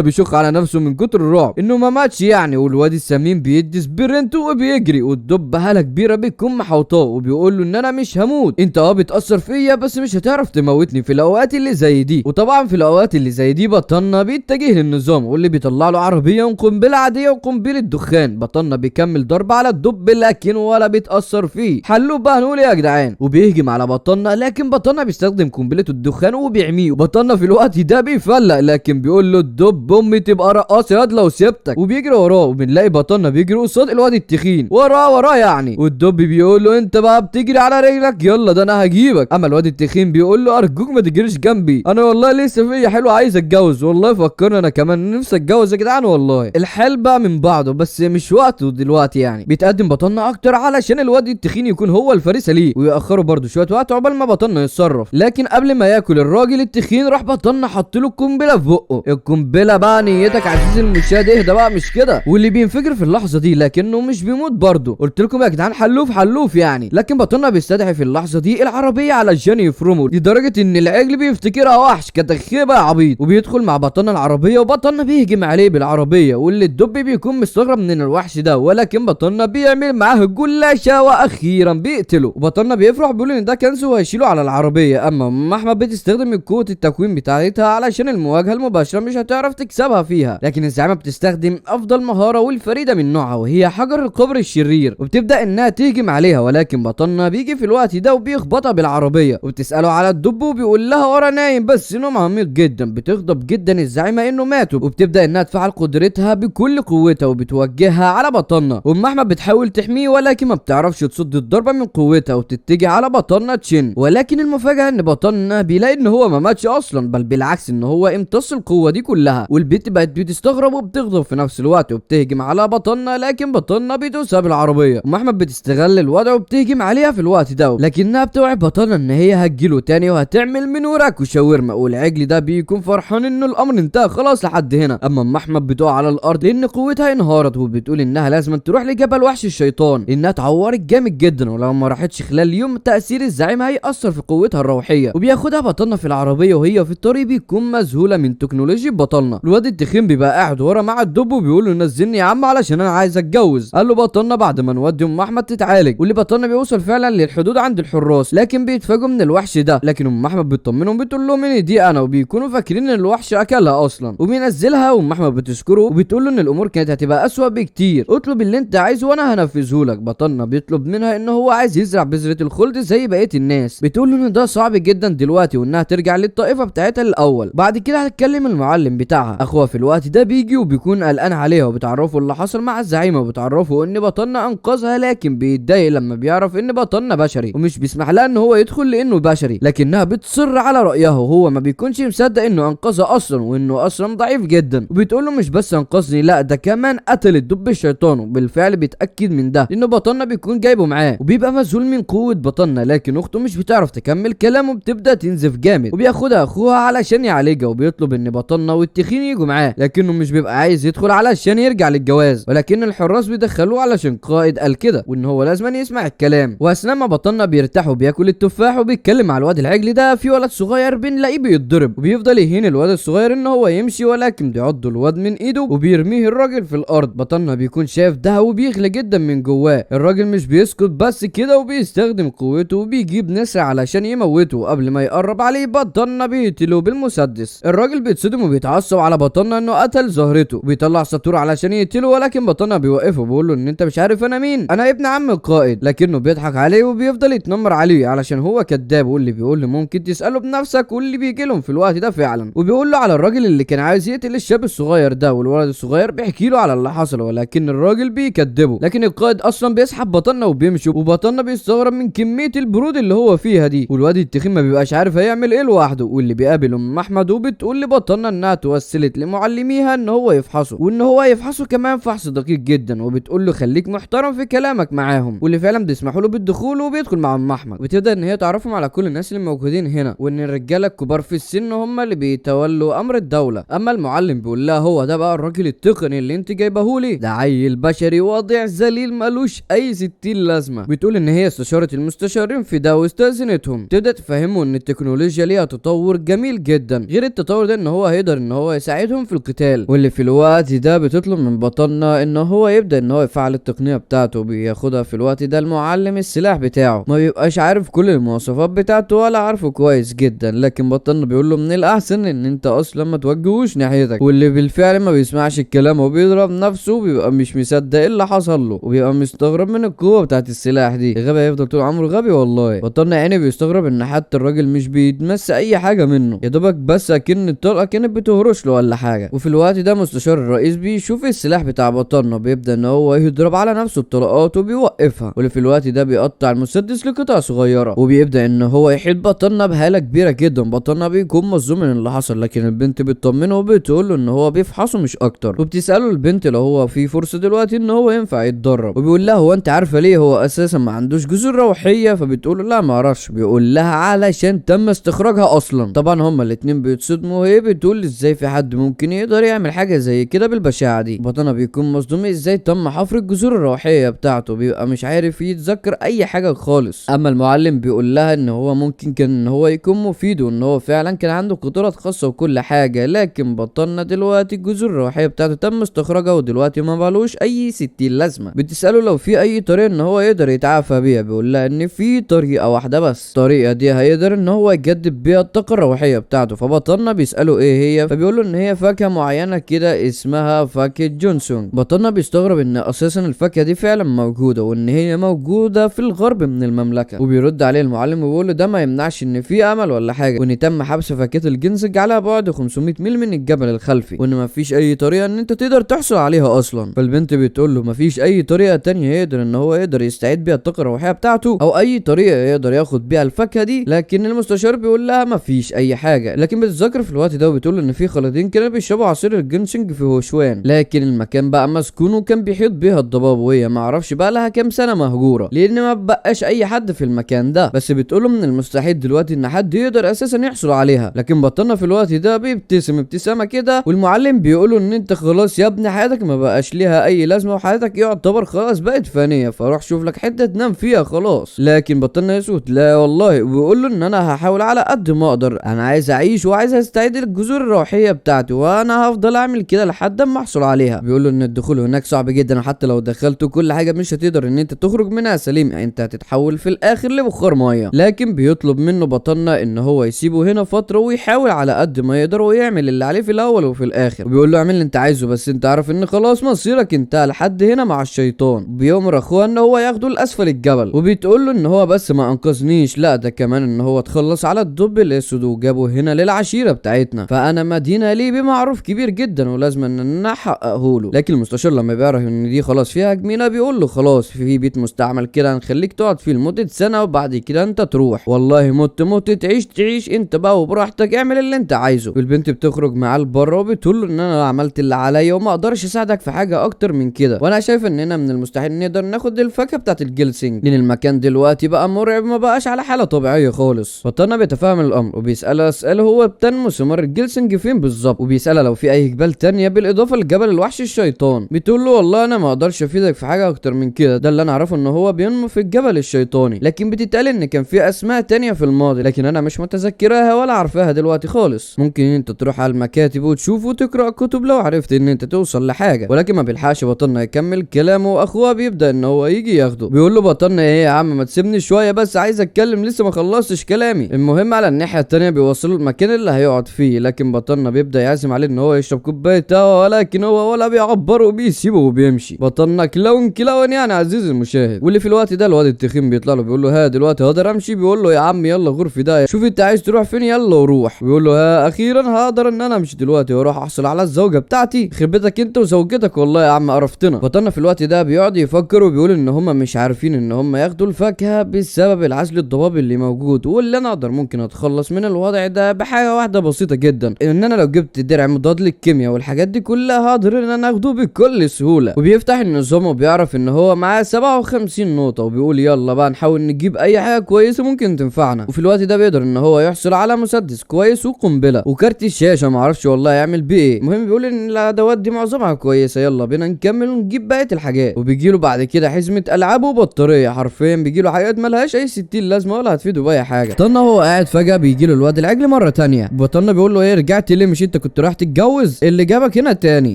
بيشخ على نفسه من كتر الرعب انه ما ماتش يعني، والواد السمين بيدي sprint وبيجري، والدب هاله كبيرة بتكون محوطاه وبيقول له ان انا مش هموت، انت بتاثر فيا بس مش هتعرف تموتني في الاوقات اللي زي دي. وطبعا في الاوقات اللي زي دي بطلنا بيتجه للنظام، واللي بيطلع له عربية وقنبله عادية وقنبله دخان. بطلنا بيكمل ضرب على الدب لكن ولا بيتاثر فيه، حلوة بقى نقول ايه يا جدعان. وبيهجم على بطلنا، لكن بطلنا بيستخدم قنبلة الدخان وبيعميه. بطلنا في الوقت ده بيفلق، لكن بيقول له الدب امي تبقى رقاصه ياض لو سبتك، وبيجري وراه. وبنلاقي بطلنا بيجري قصاد الواد التخين وراه وراه يعني، والدب بيقول له انت بقى بتجري على رجلك، يلا ده انا هجيبك. اما الواد التخين بيقول له ارجوك ما تجريش جنبي، انا والله لسه فيا حلو عايز اتجوز، والله فكرنا انا كمان نفسي اتجوز يا جدعان والله. الحال بقى من بعضه بس مش وقته دلوقتي يعني. بيتقدم بطلنا اكتر علشان الواد التخين يكون هو الفريسه ليه، ويأخروا برضه شوية وقت عقبال ما بطلنا يتصرف. لكن قبل ما ياكل الراجل التخين راح بطلنا حط له القنبلة في بقه. القنبلة بقى نيتك عزيزي المشاهد اهدى بقى مش كده، واللي بينفجر في اللحظة دي لكنه مش بيموت برضه. قلت لكم يا جدعان حلوف حلوف يعني. لكن بطلنا بيستدعي في اللحظة دي العربية علشان يفرمه، لدرجة ان العجل بيفتكرها وحش كتخيبه يا عبيط، وبيدخل مع بطلنا العربية وبطلنا بيهجم عليه بالعربية، واللي الدب بيكون مستغرب من الوحش ده، ولكن بطلنا بيعمل معاه جلاشه واخيرا بيقتله. وبطلنا بيفرح بيقول ان ده كنز وهيشيله على العربية. اما ام احمد بتستخدم قوة التكوين بتاعتها علشان المواجهة المباشرة مش هتعرف تكسبها فيها، لكن الزعيمه بتستخدم افضل مهارة والفريده من نوعها وهي حجر القبر الشرير، وبتبدا انها تهجم عليها، ولكن بطلنا بيجي في الوقت ده وبيخبطها بالعربية. وبتساله على الدب وبيقول لها ورا نايم بس نوم عميق جدا. بتغضب جدا الزعيمه انه ماتوا، وبتبدا انها تفعل قدرتها بكل قوتها وبتوجهها على بطلنا. وام احمد بتحاول تحميه ولكن ما بتعرفش تصد الضربة من قوتها، وبتتجه على بطلنا تشن. ولكن المفاجاة ان بطلنا بيلاقي ان هو ما ماتش اصلا، بل بالعكس ان هو امتص القوة دي كلها. والبنت بقت بتستغرب وبتغضب في نفس الوقت وبتهجم على بطلنا، لكن بطلنا بيدوسها بالعربية. ام احمد بتستغل الوضع وبتهجم عليها في الوقت ده، لكنها بتوعد بطلنا ان هي هتجيله تاني وهتعمل من وراك شاورما. والعجل ده بيكون فرحان انه الامر انتهى خلاص لحد هنا. اما ام احمد بتقع على الارض لان قوتها انهارت، وبتقول انها لازم تروح لجبل وحش الشيطان لانها اتعورت جامد جدا، ولو ما راحتش خلال يوم تاثير الزعيم هيأثر في قوتها الروحية. وبياخدها بطلنا في العربية، وهي في الطريق بيكون مذهوله من تكنولوجيا بطلنا. الواد التخين بيبقى قاعد ورا مع الدب وبيقول له نزلني يا عم علشان انا عايز اتجوز. قال له بطلنا بعد ما نودي ام احمد تتعالج، واللي بطلنا بيوصل فعلا للحدود عند الحراس، لكن بيتفاجئوا من الوحش ده. لكن ام احمد بتطمنهم بتقول لهم ان دي انا، وبيكونوا فاكرين ان الوحش اكلها اصلا، وبينزلها. وام احمد بتشكره وبتقول له ان الامور كانت هتبقى اسوأ بكتير، اطلب اللي انت عايزه وانا هنفذه لك. بطلنا بيطلب منها ان هو عايز يزرع بذرة الخلد زي بقية الناس، بتقول له ان ده صعب جدا دلوقتي وانها ترجع للطائفه بتاعتها الاول، بعد كده هتكلم المعلم بتاعها. اخوها في الوقت ده بيجي وبيكون قلقان عليها، وبتعرفه اللي حصل مع الزعيمه، وبتعرفه ان بطلنا انقذها، لكن بيتضايق لما بيعرف ان بطلنا بشري ومش بيسمح لها ان هو يدخل لانه بشري، لكنها بتصر على رايها وهو ما بيكونش مصدق انه انقذها اصلا وانه اصلا ضعيف جدا. وبتقول له مش بس انقذني، لا ده كمان قتل الدب الشيطان، وبالفعل بيتاكد من ده لانه بطلنا بيكون جايبه معاه، وبيبقى مذهول من قوة بطلنا. لكن اخته مش بتعرف تكمل كلامه، بتبدا تنزف جامد، وبياخدها اخوها علشان يعالجها، وبيطلب ان بطلنا والتخين يجوا معاه، لكنه مش بيبقى عايز يدخل علشان يرجع للجواز، ولكن الحراس بيدخلوه علشان قائد قال كده وان هو لازم يسمع الكلام. واثناء ما بطلنا بيرتاح وبياكل التفاح وبيتكلم مع الواد العجل ده، في ولد صغير بنلاقيه بيتضرب، وبيفضل يهين الواد الصغير ان هو يمشي، ولكن بيعض الواد من ايده وبيرميه الراجل في الارض. بطلنا بيكون شايف ده وبيغلى جدا من جواه. الراجل مش بيسكت بس كده، وبيستخدم قوته وبيجيب نسر علشان يموته. قبل قبل ما يقرب عليه بطلنا بيقتله بالمسدس. الراجل بيتصدم وبيتعصب على بطلنا انه قتل زهرته، وبيطلع ساطور علشان يقتله، ولكن بطلنا بيوقفه وبيقول له ان انت مش عارف انا مين، انا ابن عم القائد. لكنه بيضحك عليه وبيفضل يتنمر عليه علشان هو كذاب، واللي بيقول له ممكن تساله بنفسك، واللي بيجي لهم في الوقت ده فعلا. وبيقول له على الراجل اللي كان عايز يقتل الشاب الصغير ده، والولد الصغير بيحكي له على اللي حصل، ولكن الراجل بيكذبه. لكن القائد اصلا بيسحب بطلنا وبيمشي، وبطلنا بيستغرب من كمية البرود اللي هو فيها دي، والواد التخين ما بيبقاش عارف هيعمل ايه لوحده. واللي بيقابل ام احمد وبتقول لبطلنا انها توسلت لمعلميها ان هو يفحصه، وان هو يفحصه كمان فحص دقيق جدا، وبتقول له خليك محترم في كلامك معاهم، واللي فعلا بيسمحوا له بالدخول وبيدخل مع ام احمد. وبتبدا ان هي تعرفهم على كل الناس اللي موجودين هنا، وان الرجالة الكبار في السن هم اللي بيتولوا امر الدولة. اما المعلم بيقول لها هو ده بقى الراجل التقني اللي انت جايبهولي، ده عيل بشري واضع ذليل ملوش اي 60 لازمه. بتقول ان هي استشارت المستشارين في ده واستاذنتهم. تبدا تفهمه ان التكنولوجيا ليها تطور جميل جدا، غير التطور ده ان هو هيقدر ان هو يساعدهم في القتال. واللي في الوقت ده بتطلب من بطلنا ان هو يبدا ان هو يفعل التقنية بتاعته. بياخدها في الوقت ده المعلم السلاح بتاعه، ما بيبقاش عارف كل المواصفات بتاعته ولا عارفه كويس جدا، لكن بطلنا بيقول له من الاحسن ان انت اصلا ما توجهوش ناحيتك. واللي بالفعل ما بيسمعش الكلام وبيضرب نفسه، وبيبقى مش مصدق ايه اللي حصل له، وبيبقى مستغرب من القوة بتاعت السلاح دي. الغبي هيفضل طول عمره غبي والله. بطلنا يعني بيستغرب ان حتى الراجل مش بيتمس اي حاجة منه، يا دوبك بس اكن الطلقة كانت بتهرش له ولا حاجة. وفي الوقت ده مستشار الرئيس بيشوف السلاح بتاع بطلنا، بيبدا ان هو يضرب على نفسه الطلقات وبيوقفها. واللي في الوقت ده بيقطع المسدس لقطع صغيرة، وبيبدا ان هو يحيط بطلنا بهاله كبيرة جدا. بطلنا بيكون مصدوم من اللي حصل، لكن البنت بتطمنه وبتقول له ان هو بيفحصه مش اكتر. وبتساله البنت لو هو في فرصة دلوقتي ان هو ينفع يتدرب، وبيقول لها هو انت عارفه ليه هو اساسا ما عندوش جذور روحية؟ فبتقول له لا ما اعرفش. بيقول لها علشان تم استخراجها اصلا. طبعا هما الاتنين بيتصدموا، وهي بتقول ازاي في حد ممكن يقدر يعمل حاجة زي كده بالبشاعه دي. بطلنا بيكون مصدوم ازاي تم حفر الجذور الروحية بتاعته، بيبقى مش عارف يتذكر اي حاجة خالص. اما المعلم بيقول لها ان هو ممكن كان ان هو يكون مفيد، وان هو فعلا كان عنده قدرات خاصة وكل حاجة، لكن بطلنا دلوقتي الجذور الروحية بتاعته تم استخراجها ودلوقتي ما بالوش اي 60 لازمه. بتساله لو في اي طريقه ان هو يقدر يتعافى بيها، بيقول لها ان في طريقه واحدة بس، الطريقة دي هيقدر ان هو يجدد بيها الطاقة الروحية بتاعته. فبطلنا بيساله ايه هي، فبيقول له ان هي فاكهة معينة كده اسمها فاكهة جونسون. بطلنا بيستغرب ان اساسا الفاكهة دي فعلا موجودة، وان هي موجودة في الغرب من المملكة. وبيرد عليه المعلم وبيقول له ده ما يمنعش ان في امل ولا حاجة، وان تم حبس فاكهة الجنسج على بعد 500 ميل من الجبل الخلفي، وان مفيش اي طريقه ان انت تقدر تحصل عليها اصلا. فالبنت بتقول له مفيش اي طريقه تانية يقدر ان هو يقدر يستعيد بيها الطاقة الروحية بتاعته، او اي طريقه يقدر ياخد بيها الفاكهة دي. لكن المستشار بيقول لها مفيش اي حاجة. لكن بتتذكر في الوقت ده وبتقول ان في خليطين كانوا بيشربوا عصير الجنسنج في هوشوان، لكن المكان بقى مسكون وكان بيحيط بيها الضباب، وهي ما اعرفش بقى لها كام سنة مهجورة لان ما بقاش اي حد في المكان ده. بس بتقوله من المستحيل دلوقتي ان حد يقدر اساسا يحصل عليها. لكن بطلنا في الوقت ده بيبتسم ابتسامة كده، والمعلم بيقوله ان انت خلاص يا ابني حياتك ما بقاش ليها اي لازمه، وحياتك يعتبر خلاص بقت فانيه، فروح شوف لك حتة تنام فيها خلاص. لكن بطلنا يسكت، لا والله، وبيقول له ان انا هحاول على قد ما اقدر، انا عايز اعيش وعايز استعيد الجذور الروحية بتاعتي، وانا هفضل اعمل كده لحد ما احصل عليها. بيقول له ان الدخول هناك صعب جدا، وحتى لو دخلت كل حاجة مش هتقدر ان انت تخرج منها سليم، انت هتتحول في الاخر لبخار مية. لكن بيطلب منه بطلنا ان هو يسيبه هنا فترة ويحاول على قد ما يقدر ويعمل اللي عليه في الاول وفي الاخر. وبيقول له اعمل اللي انت عايزه، بس انت عارف ان خلاص مصيرك انتهى لحد هنا مع الشيطان. بيأمر اخوه ان هو ياخده لاسفل الجبل، وبتقول له ان هو بس ما انقذنيش، لا ده كمان ان هو اتخلص على الدب الاسود وجابه هنا للعشيره بتاعتنا، فانا مدينة ليه بمعروف كبير جدا ولازم ان انا احققه له. لكن المستشار لما بيعرف ان دي خلاص فيها جميلة بيقول له خلاص في بيت مستعمل كده هنخليك تقعد فيه لمدة سنة وبعد كده انت تروح، والله مت مت تعيش تعيش انت بقى وبراحتك اعمل اللي انت عايزه. والبنت بتخرج معاه لبره وبتقول له ان انا عملت اللي عليا وما اقدرش اساعدك في حاجة اكتر من كده، وانا شايف اننا من المستحيل نقدر ناخد الفاكهة بتاعت الجلسنج لان المكان دلوقتي بقى مرعب ما بقاش على حاله طبيعية خالص. بطلنا بيتفهم الامر وبيسالها اسئلة هو بتنمو ثمار الجلسنج فين بالظبط، وبيسالها لو في اي جبال تانية بالاضافة لجبل الوحش الشيطان. بتقول له والله انا ما اقدرش افيدك في حاجة اكتر من كده، ده اللي انا اعرفه ان هو بينمو في الجبل الشيطاني، لكن بتتقال ان كان في اسماء تانية في الماضي لكن انا مش متذكراها ولا عارفاها دلوقتي خالص. ممكن انت تروح على المكاتب وتشوف وتقرا كتب لو عرفت ان انت توصل لحاجة. ولكن ما بيلحقش بطلنا يكمل كلامه واخوه بيبدا ان هو يجي ياخده. بيقول له بطلنا ايه يا عم ما تسيبني شوية بس عايز اتكلم لسه ما خلصتش كلام. كلامي. المهم على الناحية الثانية بيوصلوا المكان اللي هيقعد فيه، لكن بطلنا بيبدا يعزم عليه ان هو يشرب كوباية قهوة، ولكن هو ولا بيعبره وبيسيبه وبيمشي. بطلنا clown clown يعني عزيزي المشاهد. واللي في الوقت ده الواد التخين بيطلع له بيقول له ها دلوقتي هقدر امشي؟ بيقول له يا عم يلا غرفي ده، شوف انت عايز تروح فين يلا وروح. بيقول له ها اخيرا هقدر ان انا امشي دلوقتي واروح احصل على الزوجة بتاعتي، خربتك انت وزوجتك والله يا عم قرفتنا. بطلنا في الوقت ده بيقعد يفكر وبيقول ان هم مش عارفين ان هم ياخدوا الفاكهة بسبب العزل الضبابي اللي موجود، واللي انا اقدر ممكن اتخلص من الوضع ده بحاجة واحدة بسيطة جدا، ان انا لو جبت درع مضاد للكيمياء والحاجات دي كلها هقدر ان انا اخده بكل سهولة. وبيفتح النظام وبيعرف ان هو معاه 57 نقطة، وبيقول يلا بقى نحاول نجيب اي حاجة كويسة ممكن تنفعنا. وفي الوقت ده بيقدر ان هو يحصل على مسدس كويس وقنبله وكارت الشاشة معرفش والله يعمل بيه ايه. المهم بيقول ان الادوات دي معظمها كويسة، يلا بينا نكمل ونجيب بقية الحاجات. وبيجيله بعد كده حزمه العاب وبطاريه، حرفيا بيجيله حاجات ملهاش اي 60 لازمه ولا هتفيده باي حاجة. بطلنا هو قاعد فجاة بيجيله الواد العجل مرة تانية. بطلنا بيقول له ايه رجعت ليه؟ مش انت كنت رايح تتجوز؟ اللي جابك هنا تاني؟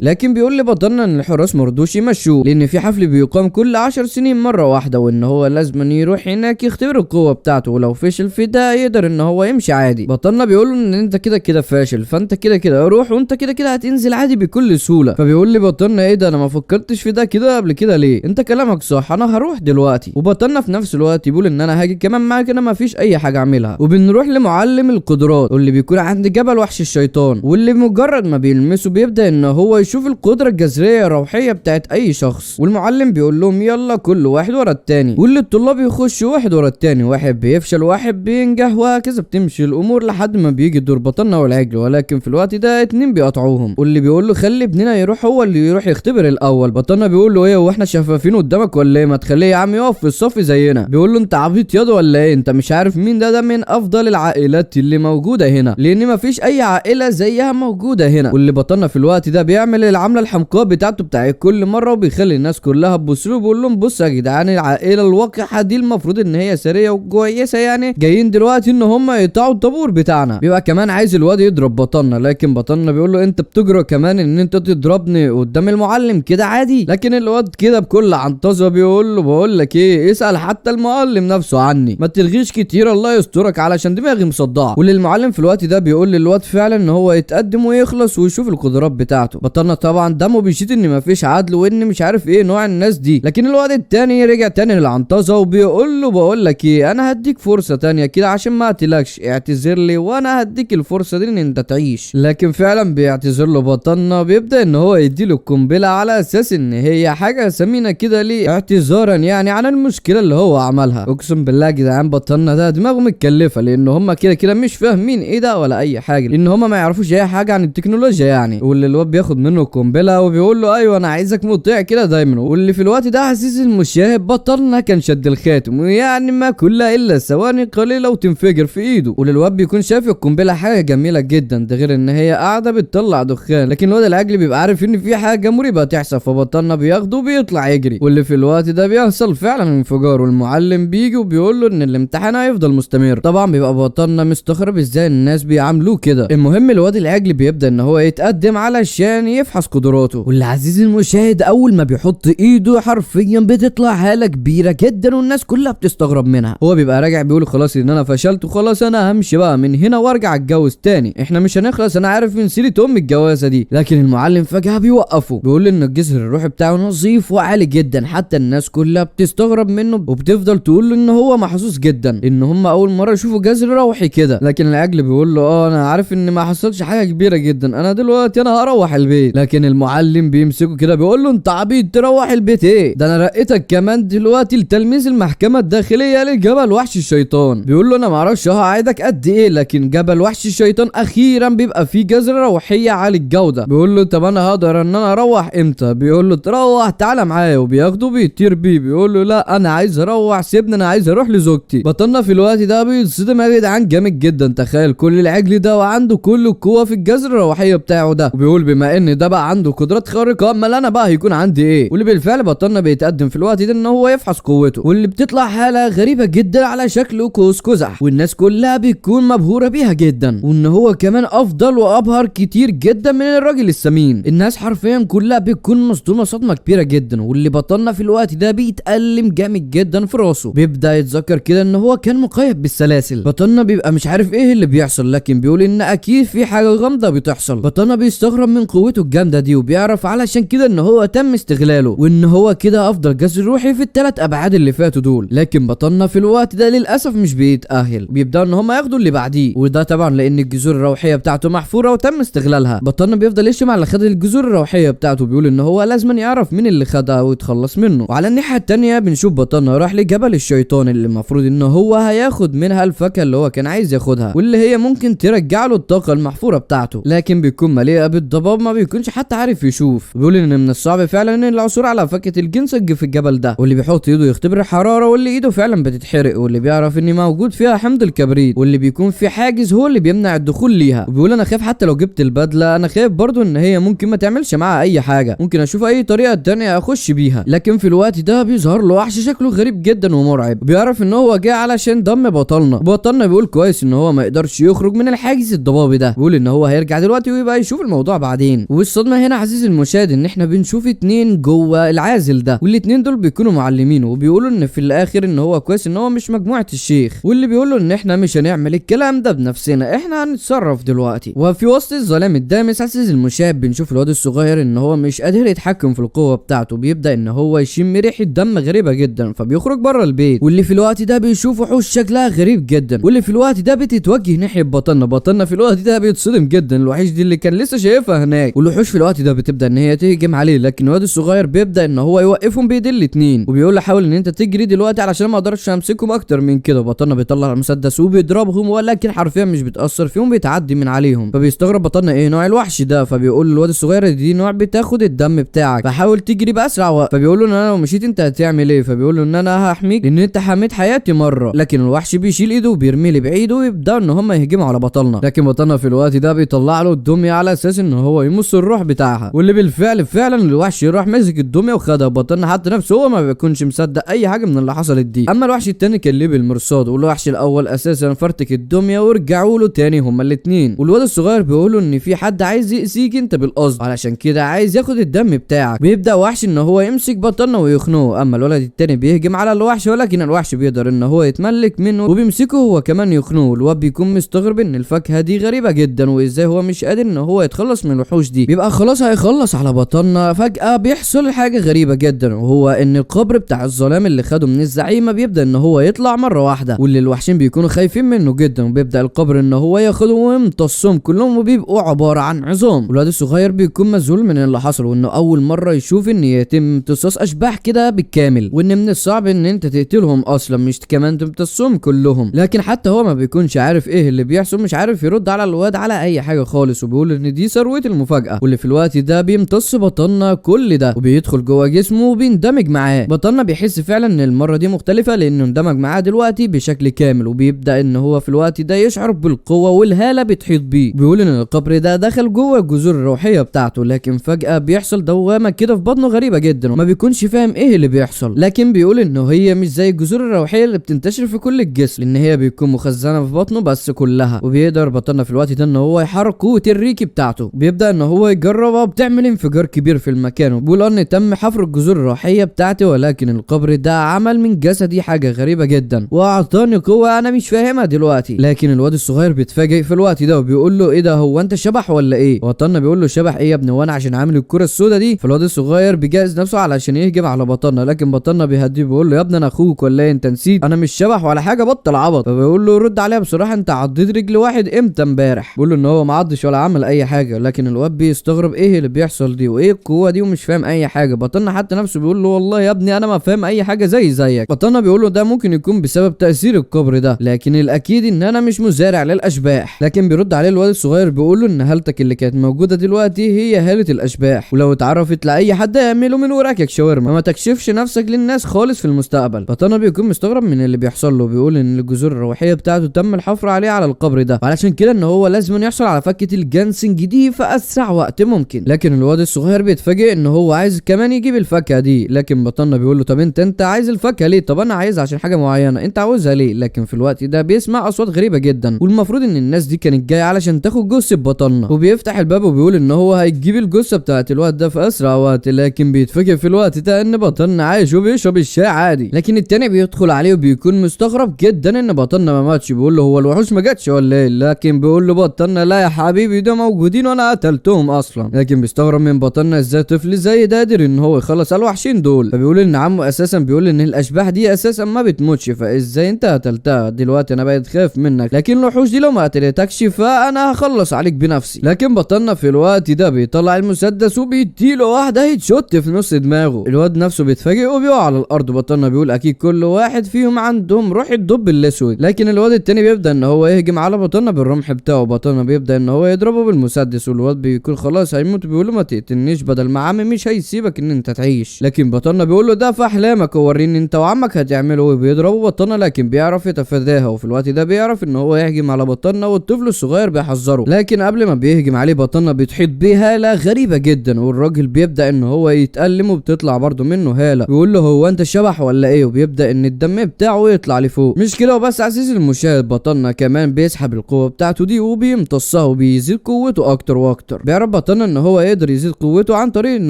لكن بيقول لي بطلنا ان الحراس مرضوش يمشوه لان في حفل بيقام كل 10 سنين مرة واحدة، وان هو لازم يروح هناك يختبر القوة بتاعته، ولو فشل في ده يقدر ان هو يمشي عادي. بطلنا بيقول له ان انت كده كده فاشل، فانت كده كده روح وانت كده كده هتنزل عادي بكل سهولة. فبيقول لي بطلنا ايه ده، انا ما فكرتش في ده كده قبل كده ليه؟ انت كلامك صح، انا هروح دلوقتي. وبطلنا في نفس الوقت بيقول ان انا هاجي كمان معاك، انا ما فيش اي حاجة اعملها. وبنروح لمعلم القدرات واللي بيكون عند جبل وحش الشيطان، واللي مجرد ما بيلمسه بيبدا ان هو يشوف القدرة الجذرية الروحية بتاعت اي شخص. والمعلم بيقول لهم يلا كل واحد ورا التاني، واللي الطلاب يخشوا واحد ورا التاني، واحد بيفشل واحد بينجح، وهكذا بتمشي الامور لحد ما بيجي دور بطلنا والعجل. ولكن في الوقت ده اتنين بيقطعوهم، واللي بيقول له خلي ابننا يروح هو اللي يروح يختبر الاول. بطلنا بيقول له ايه واحنا شفافين قدامك ولا ايه؟ ما تخليه يا عم يقف في الصف زينا. بيقول له انت عبيط ياض ولا ايه؟ انت مش عارف مين ده؟ ده من افضل العائلات اللي موجودة هنا، لان مفيش اي عائلة زيها موجودة هنا. واللي بطلنا في الوقت ده بيعمل العملة الحمقاء بتاعته بتاع كل مرة، وبيخلي الناس كلها تبص له وبيقول لهم بصوا يا جدعان العائلة الوقحه دي المفروض ان هي سرية وكويسة، يعني جايين دلوقتي ان هم يقطعوا الطابور بتاعنا. بيبقى كمان عايز الواد يضرب بطلنا، لكن بطلنا بيقول له انت بتجرؤ كمان ان انت تضربني قدام المعلم كده عادي؟ لكن الواد كده بكل عنطزه بيقول له بقول لك ايه، اسال حتى المعلم نفسه عني، ما تلغيش كتير الله يسترك علشان دماغي مصدعه. واللي المعلم في الوقت ده بيقول للواد فعلا ان هو يتقدم ويخلص ويشوف القدرات بتاعته. بطلنا طبعا دمه بيشيط ان مفيش عدل وان مش عارف ايه نوع الناس دي. لكن الواد التاني رجع تاني للعنطزه وبيقول له بقول لك ايه، انا هديك فرصة تانية كده عشان ما اقتلكش، اعتذر لي وانا هديك الفرصة دي ان انت تعيش. لكن فعلا بيعتذر له بطلنا، بيبدا ان هو يديله القنبلة على اساس ان هي حاجة ثمينة كده ليه اعتذارا يعني عن المشكلة اللي هو عملها. اقسم بالله يا جدعان بطلنا ده دماغه متكلفه، لان هم كده كده مش فاهمين ايه ده ولا اي حاجة، لان هم ما يعرفوش اي حاجة عن التكنولوجيا يعني. واللي الواد بياخد منه القنبلة وبيقول له ايوه انا عايزك مطيع كده دايما. واللي في الوقت ده عزيزي المشاهد بطلنا كان شد الخاتم، ويعني ما كلها الا ثواني قليله وتنفجر في ايده. واللي الواد بيكون شايف القنبلة حاجة جميلة جدا، ده غير ان هي قاعدة بتطلع دخان، لكن الواد العجل بيبقى عارف ان في حاجة مريبه تحصل، فبطلنا بياخده وبيطلع يجري. واللي في الوقت ده بيحصل فعلا انفجار، والمعلم بيجي وبيقول له ان الامتحان هيفضل مستمر. طبعا بيبقى بطلنا مستغرب ازاي الناس بيعاملوه كده. المهم الواد العجل بيبدا ان هو يتقدم علشان يفحص قدراته. واللي عزيزي المشاهد اول ما بيحط ايده حرفيا بتطلع هاله كبيرة جدا والناس كلها بتستغرب منها. هو بيبقى راجع بيقول خلاص ان انا فشلت وخلاص انا همشي بقى من هنا وارجع اتجوز تاني، احنا مش هنخلص، انا عارف من سيره ام الجوازه دي. لكن المعلم فجاة بيوقفه، بيقول ان الجسر الروحي بتاعه نظيف وعالي جدا، حتى الناس كلها بتستغرب منه وبتفضل تقول له ان هو محظوظ جدا ان هم اول مرة يشوفوا جذر روحي كده. لكن العجل بيقول له اه انا عارف ان ما حصلش حاجة كبيرة جدا، انا دلوقتي انا هروح البيت. لكن المعلم بيمسكه كده بيقول له انت عبيط تروح البيت ايه؟ ده انا رقيتك كمان دلوقتي لتلميذ المحكمة الداخلية لجبل وحش الشيطان. بيقول له انا ما اعرفش هقعدك قد ايه، لكن جبل وحش الشيطان اخيرا بيبقى فيه جذر روحية عالي الجودة. بيقول له طب انا هقدر ان انا اروح امتى؟ بيقول له تروح تعالى معايا، وبياخده بيطير بيه. بيقول له لا انا عايز اروح، سيبني انا عايز اروح لزوجتي. بطلنا في الوقت ده بيتصدم يا جدعان جامد جدا، تخيل كل العجل ده وعنده كل القوة في الجذر الروحية بتاعه ده. وبيقول بما ان ده بقى عنده قدرات خارقة امال انا بقى هيكون عندي ايه؟ واللي بالفعل بطلنا بيتقدم في الوقت ده ان هو يفحص قوته، واللي بتطلع حاله غريبة جدا على شكل قوس قزح، والناس كلها بتكون مبهوره بيها جدا، وان هو كمان افضل وابهر كتير جدا من الراجل السمين. الناس حرفيا كلها بتكون مصدومة صدمة كبيرة جدا. واللي بطلنا في الوقت ده بيتألم جامد جدا في راسه، بيبدا يتذكر كده ان هو كان مقيد بالسلاح بالسلاسل. بطلنا بيبقى مش عارف ايه اللي بيحصل، لكن بيقول ان اكيد في حاجة غامضة بتحصل. بطلنا بيستغرب من قوته الجامدة دي، وبيعرف علشان كده ان هو تم استغلاله وان هو كده افضل جذر روحي في الثلاث ابعاد اللي فاتوا دول. لكن بطلنا في الوقت ده للاسف مش بيتاهل، بيبداوا ان هم ياخدوا اللي بعديه، وده طبعا لان الجذور الروحية بتاعته محفورة وتم استغلالها. بطلنا بيفضل يشتم على خد الجذور الروحية بتاعته، بيقول ان هو لازم يعرف مين اللي خدها ويتخلص منه. وعلى الناحية الثانية بنشوف بطلنا راح لجبل الشيطان اللي المفروض ان هو هياخد منها الفاكهة اللي هو كان عايز ياخدها، واللي هي ممكن ترجع له الطاقة المحفوره بتاعته، لكن بيكون مليئة بالضباب، ما بيكونش حتى عارف يشوف. بيقول ان من الصعب فعلا ان العثور على فاكهة الجنسنج في الجبل ده، واللي بيحط ايده يختبر الحرارة، واللي ايده فعلا بتتحرق، واللي بيعرف ان موجود فيها حمض الكبريت، واللي بيكون في حاجز هو اللي بيمنع الدخول ليها. وبيقول انا خايف حتى لو جبت البدلة، انا خايف برضو ان هي ممكن ما تعملش معاها اي حاجة، ممكن اشوف اي طريقه تانية اخش بيها. لكن في الوقت ده بيظهر له وحش شكله غريب جدا ومرعب، بيعرف ان هو جه علشان دم بطلنا. بطلنا بيقول كويس ان هو ما يقدرش يخرج من الحاجز الضبابي ده، بيقول ان هو هيرجع دلوقتي ويبقى يشوف الموضوع بعدين. والصدمه هنا عزيزي المشاهد ان احنا بنشوف اتنين جوه العازل ده، والاتنين دول بيكونوا معلمينه، وبيقولوا ان في الاخر ان هو كويس ان هو مش مجموعة الشيخ، واللي بيقولوا ان احنا مش هنعمل الكلام ده بنفسنا، احنا هنتصرف دلوقتي. وفي وسط الظلام الدامس عزيزي المشاهد بنشوف الواد الصغير ان هو مش قادر يتحكم في القوة بتاعته، بيبدا ان هو يشم ريحه دم غريبة جدا، فبيخرج بره البيت. واللي في الوقت ده بيشوف وحوش شكلها غريب جدا، واللي في الوقت ده بتتوجه ناحية بطلنا. بطلنا في الوقت ده بيتصدم جدا، الوحش دي اللي كان لسه شايفها هناك. والوحوش في الوقت ده بتبدا ان هي تهجم عليه، لكن الواد الصغير بيبدا ان هو يوقفهم بايديه الاتنين، وبيقول له حاول ان انت تجري دلوقتي علشان ما اقدرش امسكهم اكتر من كده. بطلنا بيطلع المسدس وبيضربهم، ولكن حرفيا مش بتاثر فيهم، بيتعدي من عليهم. فبيستغرب بطلنا ايه نوع الوحش ده، فبيقول للواد الصغير دي نوع بتاخد الدم بتاعك، فحاول تجري باسرع وقت. فبيقول له ان انا لو مشيت انت هتعمل ايه؟ فبيقول له ان انا هحميك لان انت حميت حياتي مرة. لكن الوحش بيشيل ايده وبيرميه لبعيد، ويبداوا ان هم يهجموا على بطلنا. لكن بطلنا في الوقت ده بيطلع له الدمية على اساس ان هو يمص الروح بتاعها، واللي بالفعل فعلا الوحش راح مسك الدمية وخدها. بطلنا حتى نفسه هو ما بيكونش مصدق اي حاجة من اللي حصلت دي. اما الوحش التاني كان ليه بالمرصاد، والوحش الاول اساسا فرتك الدمية ورجعوا له تاني هما الاثنين. والواد الصغير بيقول له ان في حد عايز يأذيك انت بالقصد، علشان كده عايز ياخد الدم بتاعك. بيبدا وحش ان هو يمسك بطلنا ويخنقه. اما الولد التاني بيهجم على الوحش، ولكن الوحش بيقدر ان هو يتملك منه وبيمسكه هو كمان يخنقه. الواد بيكون مستغرب ان الفاكهة دي غريبة جدا، وازاي هو مش قادر ان هو يتخلص من الوحوش دي. بيبقى خلاص هيخلص على بطلنا، فجاة بيحصل حاجة غريبة جدا، وهو ان القبر بتاع الظلام اللي خده من الزعيمه بيبدا ان هو يطلع مرة واحدة، واللي الوحشين بيكونوا خايفين منه جدا. وبيبدا القبر ان هو ياخدهم ويمتصهم كلهم، وبيبقوا عبارة عن عظام. والواد الصغير بيكون مذهول من اللي حصل، وانه اول مرة يشوف ان يتم امتصاص اشباح كده بالكامل، وان من الصعب ان انت تقتلهم اصلا، مش كمان تمتصهم كلهم. لكن حتى هو ما بيكونش عارف ايه اللي بيحصل، مش عارف يرد على الواد على اي حاجة خالص، وبيقول ان دي ثروة المفاجاة. واللي في الوقت ده بيمتص بطلنا كل ده وبيدخل جوه جسمه وبيندمج معاه. بطلنا بيحس فعلا ان المرة دي مختلفة لانه اندمج معاه دلوقتي بشكل كامل، وبيبدا ان هو في الوقت ده يشعر بالقوة والهاله بتحيط بيه. بيقول ان القبر ده دخل جوه الجذور الروحية بتاعته، لكن فجاة بيحصل دوامه كده في بطنه غريبة جدا، وما بيكونش فاهم ايه اللي بيحصل. لكن بيقول انه هي مش زي الجذور الروحية اللي بتنتشر في كل الجسم، لان هي بيكون مخزنة في بطنه بس كلها. وبيقدر بطلنا في الوقت ده ان هو يحرك قوة الريكي بتاعته، بيبدا ان هو يجربها وبتعمل انفجار كبير في المكان. وبيقول ان تم حفر الجذور الروحية بتاعتي، ولكن القبر ده عمل من جسدي حاجة غريبة جدا واعطاني قوة انا مش فاهمها دلوقتي. لكن الواد الصغير بيتفاجئ في الوقت ده وبيقول له ايه ده، هو انت شبح ولا ايه؟ بطلنا بيقول له شبح ايه يا ابني، وانا عشان عامل الكره السوداء دي؟ فالواد الصغير بيجهز نفسه علشان يهجم على بطلنا، لكن بطلنا بيهديه بيقول له يا ابني انا اخوك ولا ايه، انت نسيت انا مش شبح ولا حاجة، بطل عبط. فبيقول له رد عليها بصراحة، انت عضيت رجل واحد امتى امبارح؟ بيقول له ان هو ما عضش ولا عمل اي حاجة. لكن الواد بيستغرب ايه اللي بيحصل دي وايه القوة دي ومش فاهم اي حاجة. بطلنا حتى نفسه بيقول له والله يا ابني انا ما فاهم اي حاجة زي زيك. بطلنا بيقول له ده ممكن يكون بسبب تاثير القبر ده، لكن الاكيد ان انا مش مزارع للاشباح. لكن بيرد عليه الواد الصغير بيقول له ان هالتك اللي كانت موجودة دلوقتي هي هاله الاشباح، ولو اتعرفت لاي حد هيعمله من وراك شاورما، ما تكشفش نفسك للناس خالص في المستقبل. بطلنا بيكون مستغرب من اللي بيحصل له، بيقول ان الجذور الروحية بتاعته تم الحفر عليه على القبر ده، وعلشان كده ان هو لازم يحصل على فكه الجانسنج دي في اسرع وقت ممكن. لكن الواد الصغير بيتفاجئ ان هو عايز كمان يجيب الفاكهة دي، لكن بطلنا بيقول له طب انت عايز الفاكهة ليه؟ طب انا عايزها عشان حاجة معينة، انت عاوزها ليه؟ لكن في الوقت ده بيسمع اصوات غريبة جدا، والمفروض ان الناس دي كانت جاية علشان تاخد جثة بطلنا. وبيفتح الباب وبيقول ان هو هيجيب الجثة بتاعت الواد ده في اسرع وقت، لكن بيتفاجئ في الوقت ده ان بطلنا عايش وبيشرب الشاي عادي. لكن التاني بيدخل عليه وبيكون مستغرب جدا جدا ان بطلنا ما ماتش، بيقول له هو الوحوش ما جاتش ولا ايه؟ لكن بيقول له بطلنا لا يا حبيبي ده موجودين وانا قتلتهم اصلا. لكن بيستغرب من بطلنا ازاي طفل زي ده قادر ان هو يخلص على الوحشين دول، فبيقول ان عمه اساسا بيقول ان الاشباح دي اساسا ما بتموتش، فازاي انت قتلتها؟ دلوقتي انا بقيت خايف منك، لكن الوحوش دي لو ما قتلتكش فانا هخلص عليك بنفسي. لكن بطلنا في الوقت ده بيطلع المسدس وبيديله واحدة headshot في نص دماغه، الواد نفسه بيتفاجئ وبيقع على الارض. بطلنا بيقول اكيد كل واحد فيهم عندهم روح الدب الاسود. لكن الواد التاني بيبدا ان هو يهجم على بطلنا بالرمح بتاعه، بطلنا بيبدا ان هو يضربه بالمسدس، والواد بيكون خلاص هيموت، بيقول له ما تقتلنيش بدل ما عمي مش هيسيبك ان انت تعيش. لكن بطلنا بيقول له ده في احلامك ووريني انت وعمك هتعمله، وبيضربه بطلنا لكن بيعرف يتفاداها. وفي الوقت ده بيعرف ان هو يهجم على بطلنا والطفل الصغير بيحذره، لكن قبل ما بيهجم عليه بطلنا بيتحيط بهالة غريبة جدا، والراجل بيبدا ان هو يتألم وبتطلع برضه منه هالة، بيقول له هو انت شبح ولا ايه؟ وبيبدا ان الدم بتاعه يطلع لفوق. مش كده وبس عزيزي المشاهد، بطلنا كمان بيسحب القوة بتاعته دي وبيمتصها وبيزيد قوته اكتر واكتر. بيعرف بطلنا ان هو يقدر يزيد قوته عن طريق ان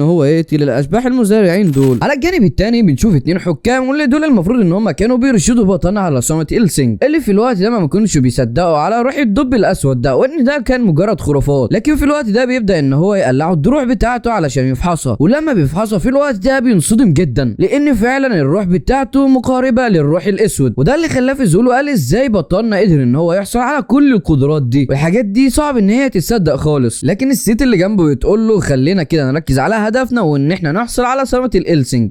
هو يقتل الاشباح المزارعين دول. على الجانب الثاني بنشوف اتنين حكام، واللي دول المفروض ان هم كانوا بيرشدوا بطلنا على صمت إلسينج، اللي في الوقت ده ما كانوش بيصدقوا على روح الدب الاسود ده وان ده كان مجرد خرافات. لكن في الوقت ده بيبدا ان هو يقلعه الدروع بتاعته علشان يفحصها، ولما بيفحصها في الوقت ده بينصدم جدا لان فعلا الروح بتاعته مقاربة للروح الاسود، وده اللي خلاه في ذهوله قال ازاي بطلنا قدر ان هو يحصل على كل القدرات دي والحاجات دي صعب ان هي تتصدق خالص. لكن الست اللي جنبه بتقول له خلينا كده نركز على هدفنا وان احنا نحصل على ثمره الإلسينج.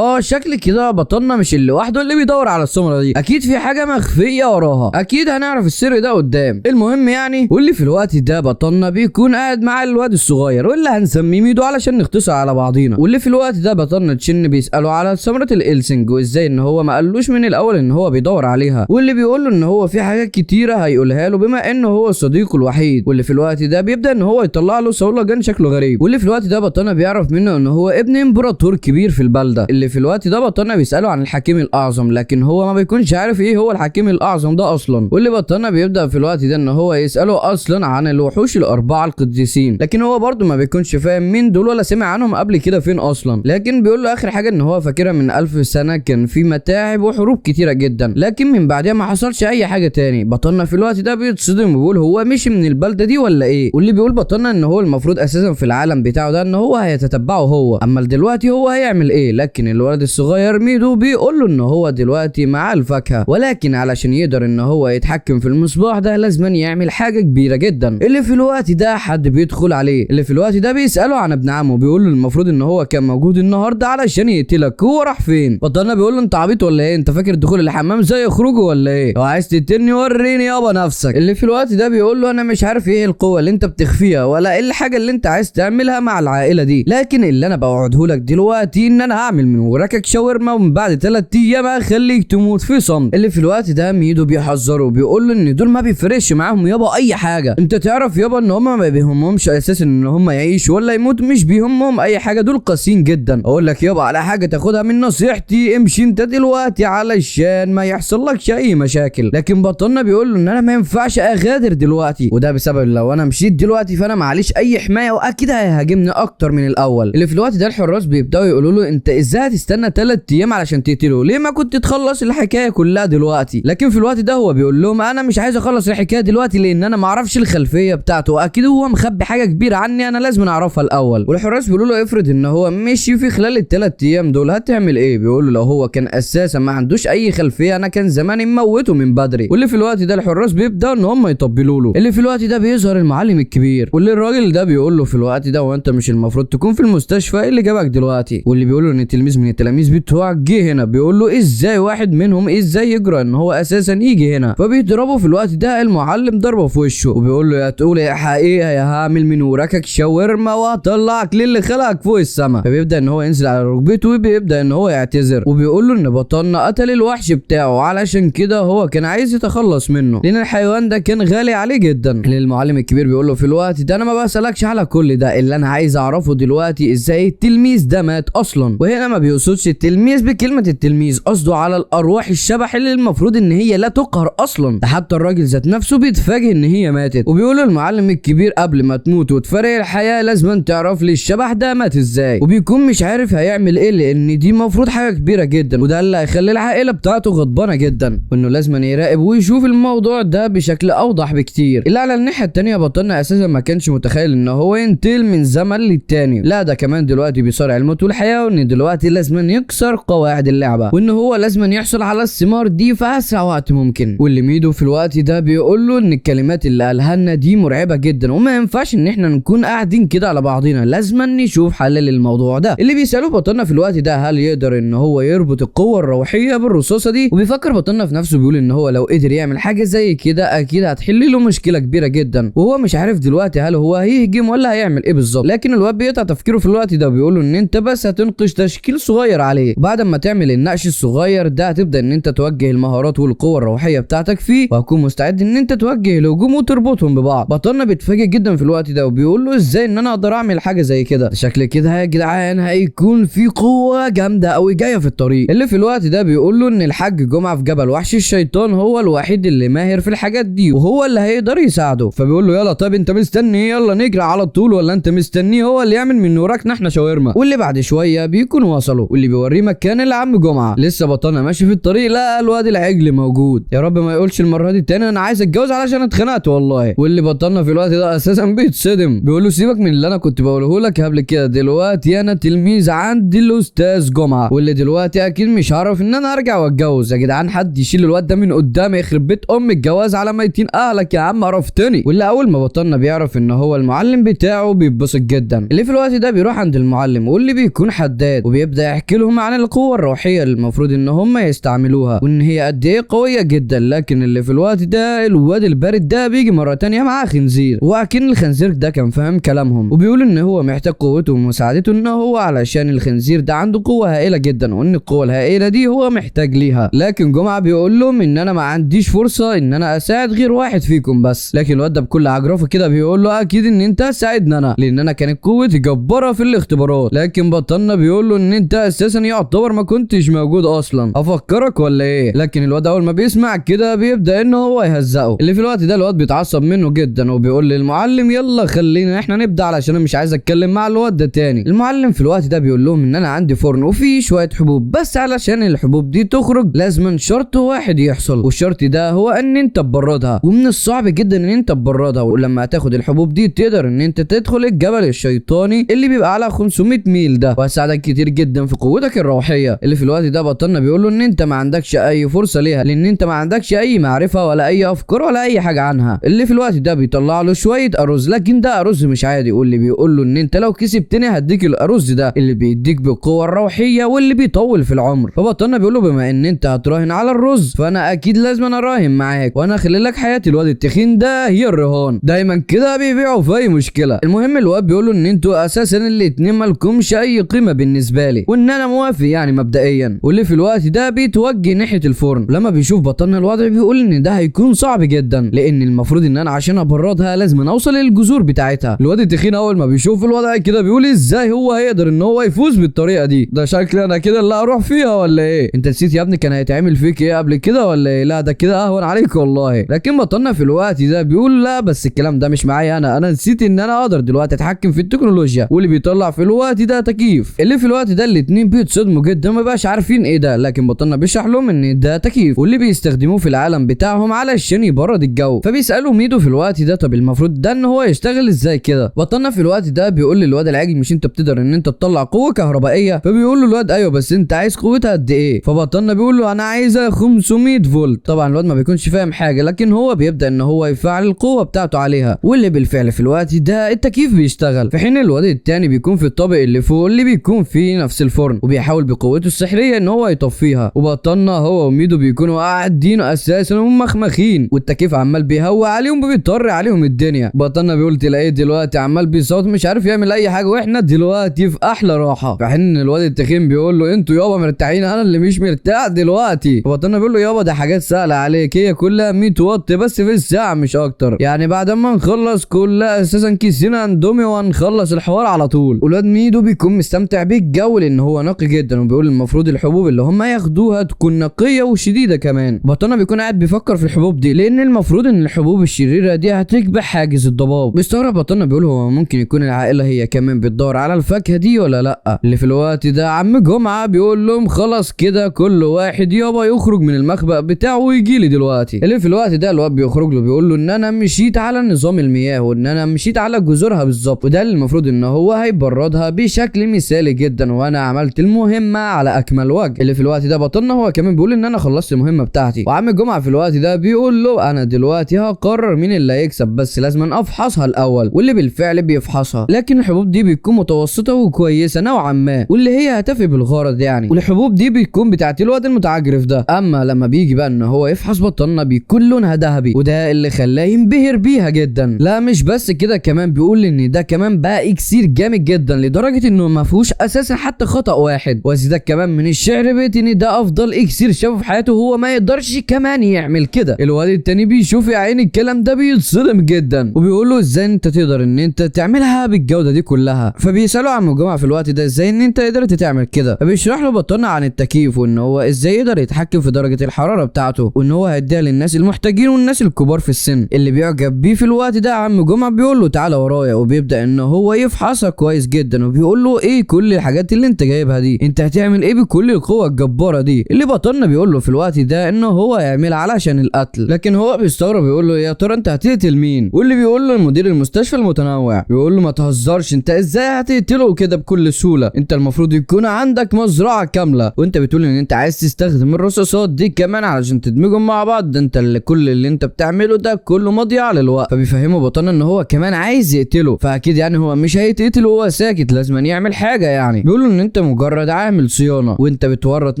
شكل كده بطلنا مش اللي لوحده اللي بيدور على الثمرة دي، اكيد في حاجة مخفية وراها، اكيد هنعرف السر ده قدام. المهم يعني واللي في الوقت ده بطلنا بيكون قاعد مع الواد الصغير واللي هنسميه ميدو علشان نختصر على بعضينا. واللي في الوقت ده بطلنا تشن بيساله على ثمره الإلسينج وازاي ان هو ما قالوش من الاول ان هو بيدور عليها، واللي بيقول له ان هو في حاجات كتيرة هيقولها له بما انه هو صديقه الوحيد. واللي في الوقت ده بيبدا ان هو يطلع له صولجان شكله غريب، واللي في الوقت ده بطلنا بيعرف منه ان هو ابن امبراطور كبير في البلدة. اللي في الوقت ده بطلنا بيساله عن الحكيم الاعظم، لكن هو ما بيكونش عارف ايه هو الحكيم الاعظم ده اصلا. واللي بطلنا بيبدا في الوقت ده ان هو يساله اصلا عن الوحوش الاربعة القديسين، لكن هو برده ما بيكونش فاهم مين دول ولا سمع عنهم قبل كده فين اصلا. لكن بيقول له اخر حاجة ان هو فاكرها من 1000 سنة كان في متاعب وحروب كتيرة جدا، لكن من بعدها ما حصلش اي حاجة تاني. بطلنا في الوقت ده بيتصدم وبيقول هو مشي من البلدة دي ولا ايه؟ واللي بيقول بطلنا ان هو المفروض اساسا في العالم بتاعه ده ان هو هيتتبعه هو، اما دلوقتي هو هيعمل ايه؟ لكن الولد الصغير ميدو بيقول له ان هو دلوقتي معاه الفاكهة، ولكن علشان يقدر ان هو يتحكم في المصباح ده لازم يعمل حاجة كبيرة جدا. اللي في الوقت ده حد بيدخل عليه، اللي في الوقت ده بيساله عن ابن عمه، بيقول له المفروض ان هو كان موجود النهارده علشان يقتلك، هو راح فين؟ بطلنا بيقول له انت عبيط ولا ايه؟ انت فاكر دخول الحمام زي خروجه ولا ايه؟ لو عايز تقتلني وريني يابا نفسك. اللي في الوقت ده بيقول له انا مش عارف ايه القوة اللي انت بتخفيها ولا ايه الحاجة اللي انت عايز تعملها مع العائلة دي، لكن اللي انا بوعده لك دلوقتي ان انا هعمل من وراكك شاورما ومن بعد 3 ايام هخليك تموت في صمت. اللي في الوقت ده ميدو بيحذره بيقول له ان دول ما بيفرقش معاهم يابا اي حاجة، انت تعرف يابا ان هما ما بيهمهمش اساسا ان هما يعيشوا ولا يموت، مش بيهمهم اي حاجة، دول قاسيين جدا. اقول لك يابا على حاجة تاخدها من نصيحتي، امشي انت دلوقتي علشان ما يحصل لكش اي مشاكل. لكن بطلنا بيقول له ان انا ما ينفعش اغادر دلوقتي، وده بسبب لو انا مشيت دلوقتي فانا معليش اي حماية واكيد هيهاجمني اكتر من الاول. اللي في الوقت ده الحراس بيبداوا يقولوا له انت ازاي هتستنى 3 ايام علشان تقتله؟ ليه ما كنت تخلص الحكاية كلها دلوقتي؟ لكن في الوقت ده هو بيقول لهم انا مش عايز اخلص الحكاية دلوقتي لان انا ما اعرفش الخلفية بتاعته، واكيد هو مخبي حاجة كبيرة عني انا لازم اعرفها الاول. والحراس بيقولوا له افرض ان هو مشي في خلال ال3 ايام دول هتعمل ايه؟ بيقول له لو هو كان اساسا ما عندوش اي خلفية انا كان زماني موته من بدري. واللي في الوقت ده الحراس بيبداوا ان هم يطبلوا له. اللي في الوقت ده بيظهر المعلم الكبير، واللي الراجل ده بيقول له في الوقت ده وانت مش المفروض تكون في المستشفى، ايه اللي جابك دلوقتي؟ واللي بيقول له ان تلميذ من التلاميذ بتوعك جه هنا، بيقول له ازاي واحد منهم ازاي يجرى ان هو اساسا يجي هنا؟ فبيضربه في الوقت ده المعلم ضربه في وشه وبيقول له يا تقول يا حقيقة يا هعمل من وراكك شاورما وهطلعك للي خلقك فوق السما. فبيبدا ان هو ينزل على ركبته وبيبدا ان هو يعتذر وبيقول له ان بطلنا قتل الوحش بتاعه علشان كده هو كان عايز يتخلص منه لان الحيوان ده كان غالي عليه جدا. المعلم الكبير بيقول له في الوقت ده انا ما بسالكش على كل ده، اللي انا عايز اعرفه دلوقتي ازاي التلميذ ده مات اصلا. وهنا ما بيقصدش التلميذ بكلمه التلميذ، قصده على الارواح الشبح اللي المفروض ان هي لا تقهر اصلا، ده حتى الراجل ذات نفسه بيتفاجئ ان هي ماتت. وبيقول المعلم الكبير قبل ما تموت وتفارق الحياة لازم تعرف لي الشبح ده مات ازاي، وبيكون مش عارف هيعمل ايه لان دي المفروض حاجة كبيرة جدا وده اللي هيخلي العائلة بتاعته غضبانه جدا. جدا، وانه لازم يراقب ويشوف الموضوع ده بشكل اوضح بكتير. اللي على الناحية التانية بطلنا اساسا ما كانش متخيل ان هو ينتقل من زمن للتاني، لا ده كمان دلوقتي بيصارع الموت والحياة، وان دلوقتي لازم يكسر قواعد اللعبة، وان هو لازم يحصل على الثمار دي في اسرع وقت ممكن. واللي ميدو في الوقت ده بيقول له ان الكلمات اللي قالها لنا دي مرعبة جدا، وما ينفعش ان احنا نكون قاعدين كده على بعضينا، لازم نشوف حل للموضوع ده. اللي بيسالوه بطلنا في الوقت ده هل يقدر ان هو يربط القوة الروحية بالرصاصه دي، وبيفكر بطلنا في نفسه بيقول ان هو لو قدر يعمل حاجة زي كده اكيد هتحل له مشكلة كبيرة جدا، وهو مش عارف دلوقتي هل هو هيهجم ولا هيعمل ايه بالظبط. لكن الواد بيقطع تفكيره في الوقت ده وبيقول له ان انت بس هتنقش تشكيل صغير عليه، وبعد ما تعمل النقش الصغير ده هتبدا ان انت توجه المهارات والقوه الروحية بتاعتك فيه، وهتكون مستعد ان انت توجه الهجوم وتربطهم ببعض. بطلنا بيتفاجئ جدا في الوقت ده وبيقول له ازاي ان انا اقدر اعمل حاجة زي كده، شكل كده يا جدعان هيكون في قوة جامدة قوي جاية في الطريق. اللي في الوقت ده بيقول له ان الحاج جمعه في جبل وحش الشيطان هو الوحيد اللي ماهر في الحاجات دي وهو اللي هيقدر يساعده. فبيقول له يلا طيب انت مستني، يلا نجري على طول، ولا انت مستنيه هو اللي يعمل من وراك احنا شاورما. واللي بعد شوية بيكون وصلوا، واللي بيوريه مكان العم جمعه. لسه بطلنا ماشي في الطريق لقى الواد العجل موجود، يا رب ما يقولش المرة دي تاني انا عايز اتجوز علشان اتخنقت والله. واللي بطلنا في الوقت ده اساسا بيتصدم، بيقول له سيبك من اللي انا كنت بقوله لك قبل كده، دلوقتي انا تلميذ عند الاستاذ جمعه، واللي دلوقتي اكيد مش هعرف ان انا ارجع واتجوز. يا جدعان حد يشيل الواد ده من قدامي، يخرب بيت ام الجواز على ميتين اهلك يا عم عرفتني. واللي اول ما بطلنا بيعرف ان هو المعلم بتاعه بيتبسط جدا. اللي في الوقت ده بيروح عند المعلم واللي بيكون حداد، وبيبدا يحكي لهم عن القوة الروحية اللي المفروض ان هم يستعملوها وان هي قد ايه قوية جدا. لكن اللي في الوقت ده الواد البارد ده بيجي مرة تانية معاه خنزير، واكن الخنزير ده كان فاهم كلامهم، وبيقول ان هو محتاج قوته ومساعدته ان هو علشان الخنزير ده عنده قوة هائلة جدا، وان القوة الهائلة دي هو محتاج ليها. لكن جمعه بيقول لهم ان انا ما عنديش فرصة ان انا اساعد غير واحد فيكم بس. لكن الواد ده بكل عجرفه كده بيقول له اكيد ان انت ساعدنا انا، لان انا كانت قوتي جبارة في الاختبارات. لكن بطلنا بيقول له ان انت اساسا يعتبر ما كنتش موجود اصلا، افكرك ولا ايه؟ لكن الواد اول ما بيسمع كده بيبدا ان هو يهزقه. اللي في الوقت ده الواد بيتعصب منه جدا وبيقول للمعلم يلا خلينا احنا نبدا علشان مش عايز اتكلم مع الواد ده تاني. المعلم في الوقت ده بيقول لهم ان انا عندي فرن وفيه شوية حبوب، بس علشان الحبوب دي تخرج لازم شرط واحد يحصل، والشرط ده هو ان انت تبردها، ومن الصعب جدا ان انت تبردها، ولما هتاخد الحبوب دي تقدر ان انت تدخل الجبل الشيطاني اللي بيبقى على 500 ميل ده، وهساعدك كتير جدا في قوتك الروحية. اللي في الوقت ده بطلنا بيقول له ان انت ما عندكش اي فرصة ليها، لان انت ما عندكش اي معرفة ولا اي افكار ولا اي حاجة عنها. اللي في الوقت ده بيطلع له شوية ارز، لكن ده ارز مش عادي، واللي بيقول له ان انت لو كسبتني هديك الارز ده اللي بيديك بالقوة الروحية واللي بيطول في العمر. فبطلنا بيقول له بما ان انت هتراهن على الرز فانا اكيد لازم اراهن معاك، وانا اخلي لك حياتي. الواد التخين ده هي الرهان، دايما كده بيبيعوا في اي مشكلة. المهم الواد بيقول له ان انتوا اساسا الاتنين مالكمش اي قيمة بالنسبة لي، وان انا موافق يعني مبدئيا. واللي في الوقت ده بيتوجه ناحية الفرن، لما بيشوف بطلنا الوضع بيقول ان ده هيكون صعب جدا، لان المفروض ان انا عشان ابردها لازم اوصل للجذور بتاعتها. الواد التخين اول ما بيشوف الوضع كده بيقول ازاي هو هيقدر ان هو يفوز بالطريقة دي، ده شكلي انا كده اللي هروح فيها ولا ايه؟ انت نسيت يا ابني كان هيتعمل فيك ايه قبل كده ولا ايه؟ لا ده كده اهون عليك والله. لكن بطلنا في الوقت ده بيقول لا بس الكلام ده مش معايا انا، انا نسيت ان انا اقدر دلوقتي اتحكم في التكنولوجيا، واللي بيطلع في الوقت ده تكييف. اللي في الوقت ده الاتنين بيتصدموا جدا ما بقاش عارفين ايه ده، لكن بطلنا بيشرح لهم ان ده تكييف واللي بيستخدموه في العالم بتاعهم علشان يبرد الجو. فبيسالوا ميدو في الوقت ده طب المفروض ده ان هو يشتغل ازاي كده؟ بطلنا في الوقت ده بيقول للواد العجل مش انت بتقدر ان انت تطلع قوة كهربائية؟ فبيقول له الواد ايوه بس انت عايز قوتها قد ايه؟ فبطلنا بيقول له انا عايزه 500 فولت. طبعا الواد ما بيكونش فاهم حاجة، لكن هو بيبدا ان هو يفعل القوة بتاعته عليها، واللي بالفعل في الوقت ده التكييف بيشتغل. في حين الواد التاني بيكون في الطابق اللي فوق اللي بيكون فيه نفس الفرن، وبيحاول بقوته السحريه ان هو يطفيها. وبطلنا هو وميدو بيكونوا قاعدين اساسا ومخمخين، والتكييف عمال بيهوى عليهم وبيطر عليهم الدنيا. بطلنا بيقول تلاقيه دلوقتي عمال بيصوت مش عارف يعمل اي حاجة، واحنا دلوقتي في احلى راحة. في حين الواد التخين بيقول له انتوا يابا مرتاحين، انا اللي مش مرتاح دلوقتي. فبطلنا بيقول له يابا ده حاجات سهلة عليك، هي كلها 100 واط بس في الساعة مش اكتر، يعني بعد ما نخلص كلها اساسا كيسين اندومي وهنخلص الحوار على طول. والواد ميدو بيكون مستمتع بالجو لان هو نقي جدا، وبيقول المفروض الحبوب اللي هم ياخدوها تكون نقية وشديده كمان. بطلنا بيكون قاعد بيفكر في الحبوب دي، لان المفروض ان الحبوب الشريرة دي هتكبح حاجز الضباب. بيستغرب بطلنا بيقول هو ممكن يكون العائلة هي كمان بتدور على الفاكهة دي ولا لا؟ اللي في الوقت ده عم جمعه بيقول لهم خلاص كده كل واحد يابا يخرج يخرج من المخبأ بتاعه ويجي لي دلوقتي. اللي في الوقت ده الواد بيخرج له بيقول له ان انا مشيت على نظام المياه وان انا مشيت على جذورها بالظبط، وده اللي المفروض ان هو هيبردها بشكل مثالي جدا، وانا عملت المهمة على اكمل وجه. اللي في الوقت ده بطلنا هو كمان بيقول ان انا خلصت المهمة بتاعتي. وعم جمعه في الوقت ده بيقول له انا دلوقتي هقرر مين اللي هيكسب، بس لازم افحصها الاول، واللي بالفعل بيفحصها، لكن الحبوب دي بتكون متوسطه وكويسة نوعا ما، واللي هي هتفي بالغرض يعني، والحبوب دي بتكون بتاعت الواد المتعجرف ده. اما لما بيجي بقى ان هو يفحص بطلنا بيكون لونها ذهبي، وده اللي خلاه ينبهر بيها جدا. لا مش بس كده، كمان بيقول ان ده كمان بقى اكسير جامد جدا لدرجة انه ما فيهوش اساسا حتى خطا واحد، وازيدك كمان من الشعر بيت ان ده افضل اكسير شافه في حياته، هو ما يقدرش كمان يعمل كده. الواد التاني بيشوف يا عيني الكلام ده بيتصدم جدا، وبيقول له ازاي انت تقدر ان انت تعملها بالجودة دي كلها. فبيساله عم جمعه في الوقت ده ازاي ان انت قدرت تعمل كده، فبيشرح له بطلنا عن التكييف وان هو ازاي يقدر يتحكم في درجه الحرارة بتاعته، وان هو هيديها للناس المحتاجين والناس الكبار في السن. اللي بيعجب بيه في الوقت ده عم جمعه بيقول له تعالى ورايا، وبيبدا ان هو يفحصها كويس جدا، وبيقول له ايه كل الحاجات اللي انت جايبها دي، انت هتعمل ايه بكل القوة الجبارة دي. اللي بطلنا بيقول له في الوقت ده ان هو هيعملها علشان القتل، لكن هو بيستغرب بيقول له يا ترى انت هتقتل مين؟ واللي بيقول له المدير المستشفى المتنوع، بيقول له ما تهزرش، انت ازاي هتقتله كده بكل سهولة؟ انت المفروض يكون عندك مزرعة كاملة، وانت بتقول ان انت عايز تستخدم الرصاصات دي كمان علشان تدمجهم مع بعض، ده انت اللي كل اللي انت بتعمله ده كله مضيعة للوقت. فبيفهمه بطلنا ان هو كمان عايز يقتله، فاكيد يعني هو مش هيتقتل وهو ساكت، لازم يعمل حاجة يعني. بيقول له ان انت مجرد عامل صيانة وانت بتورط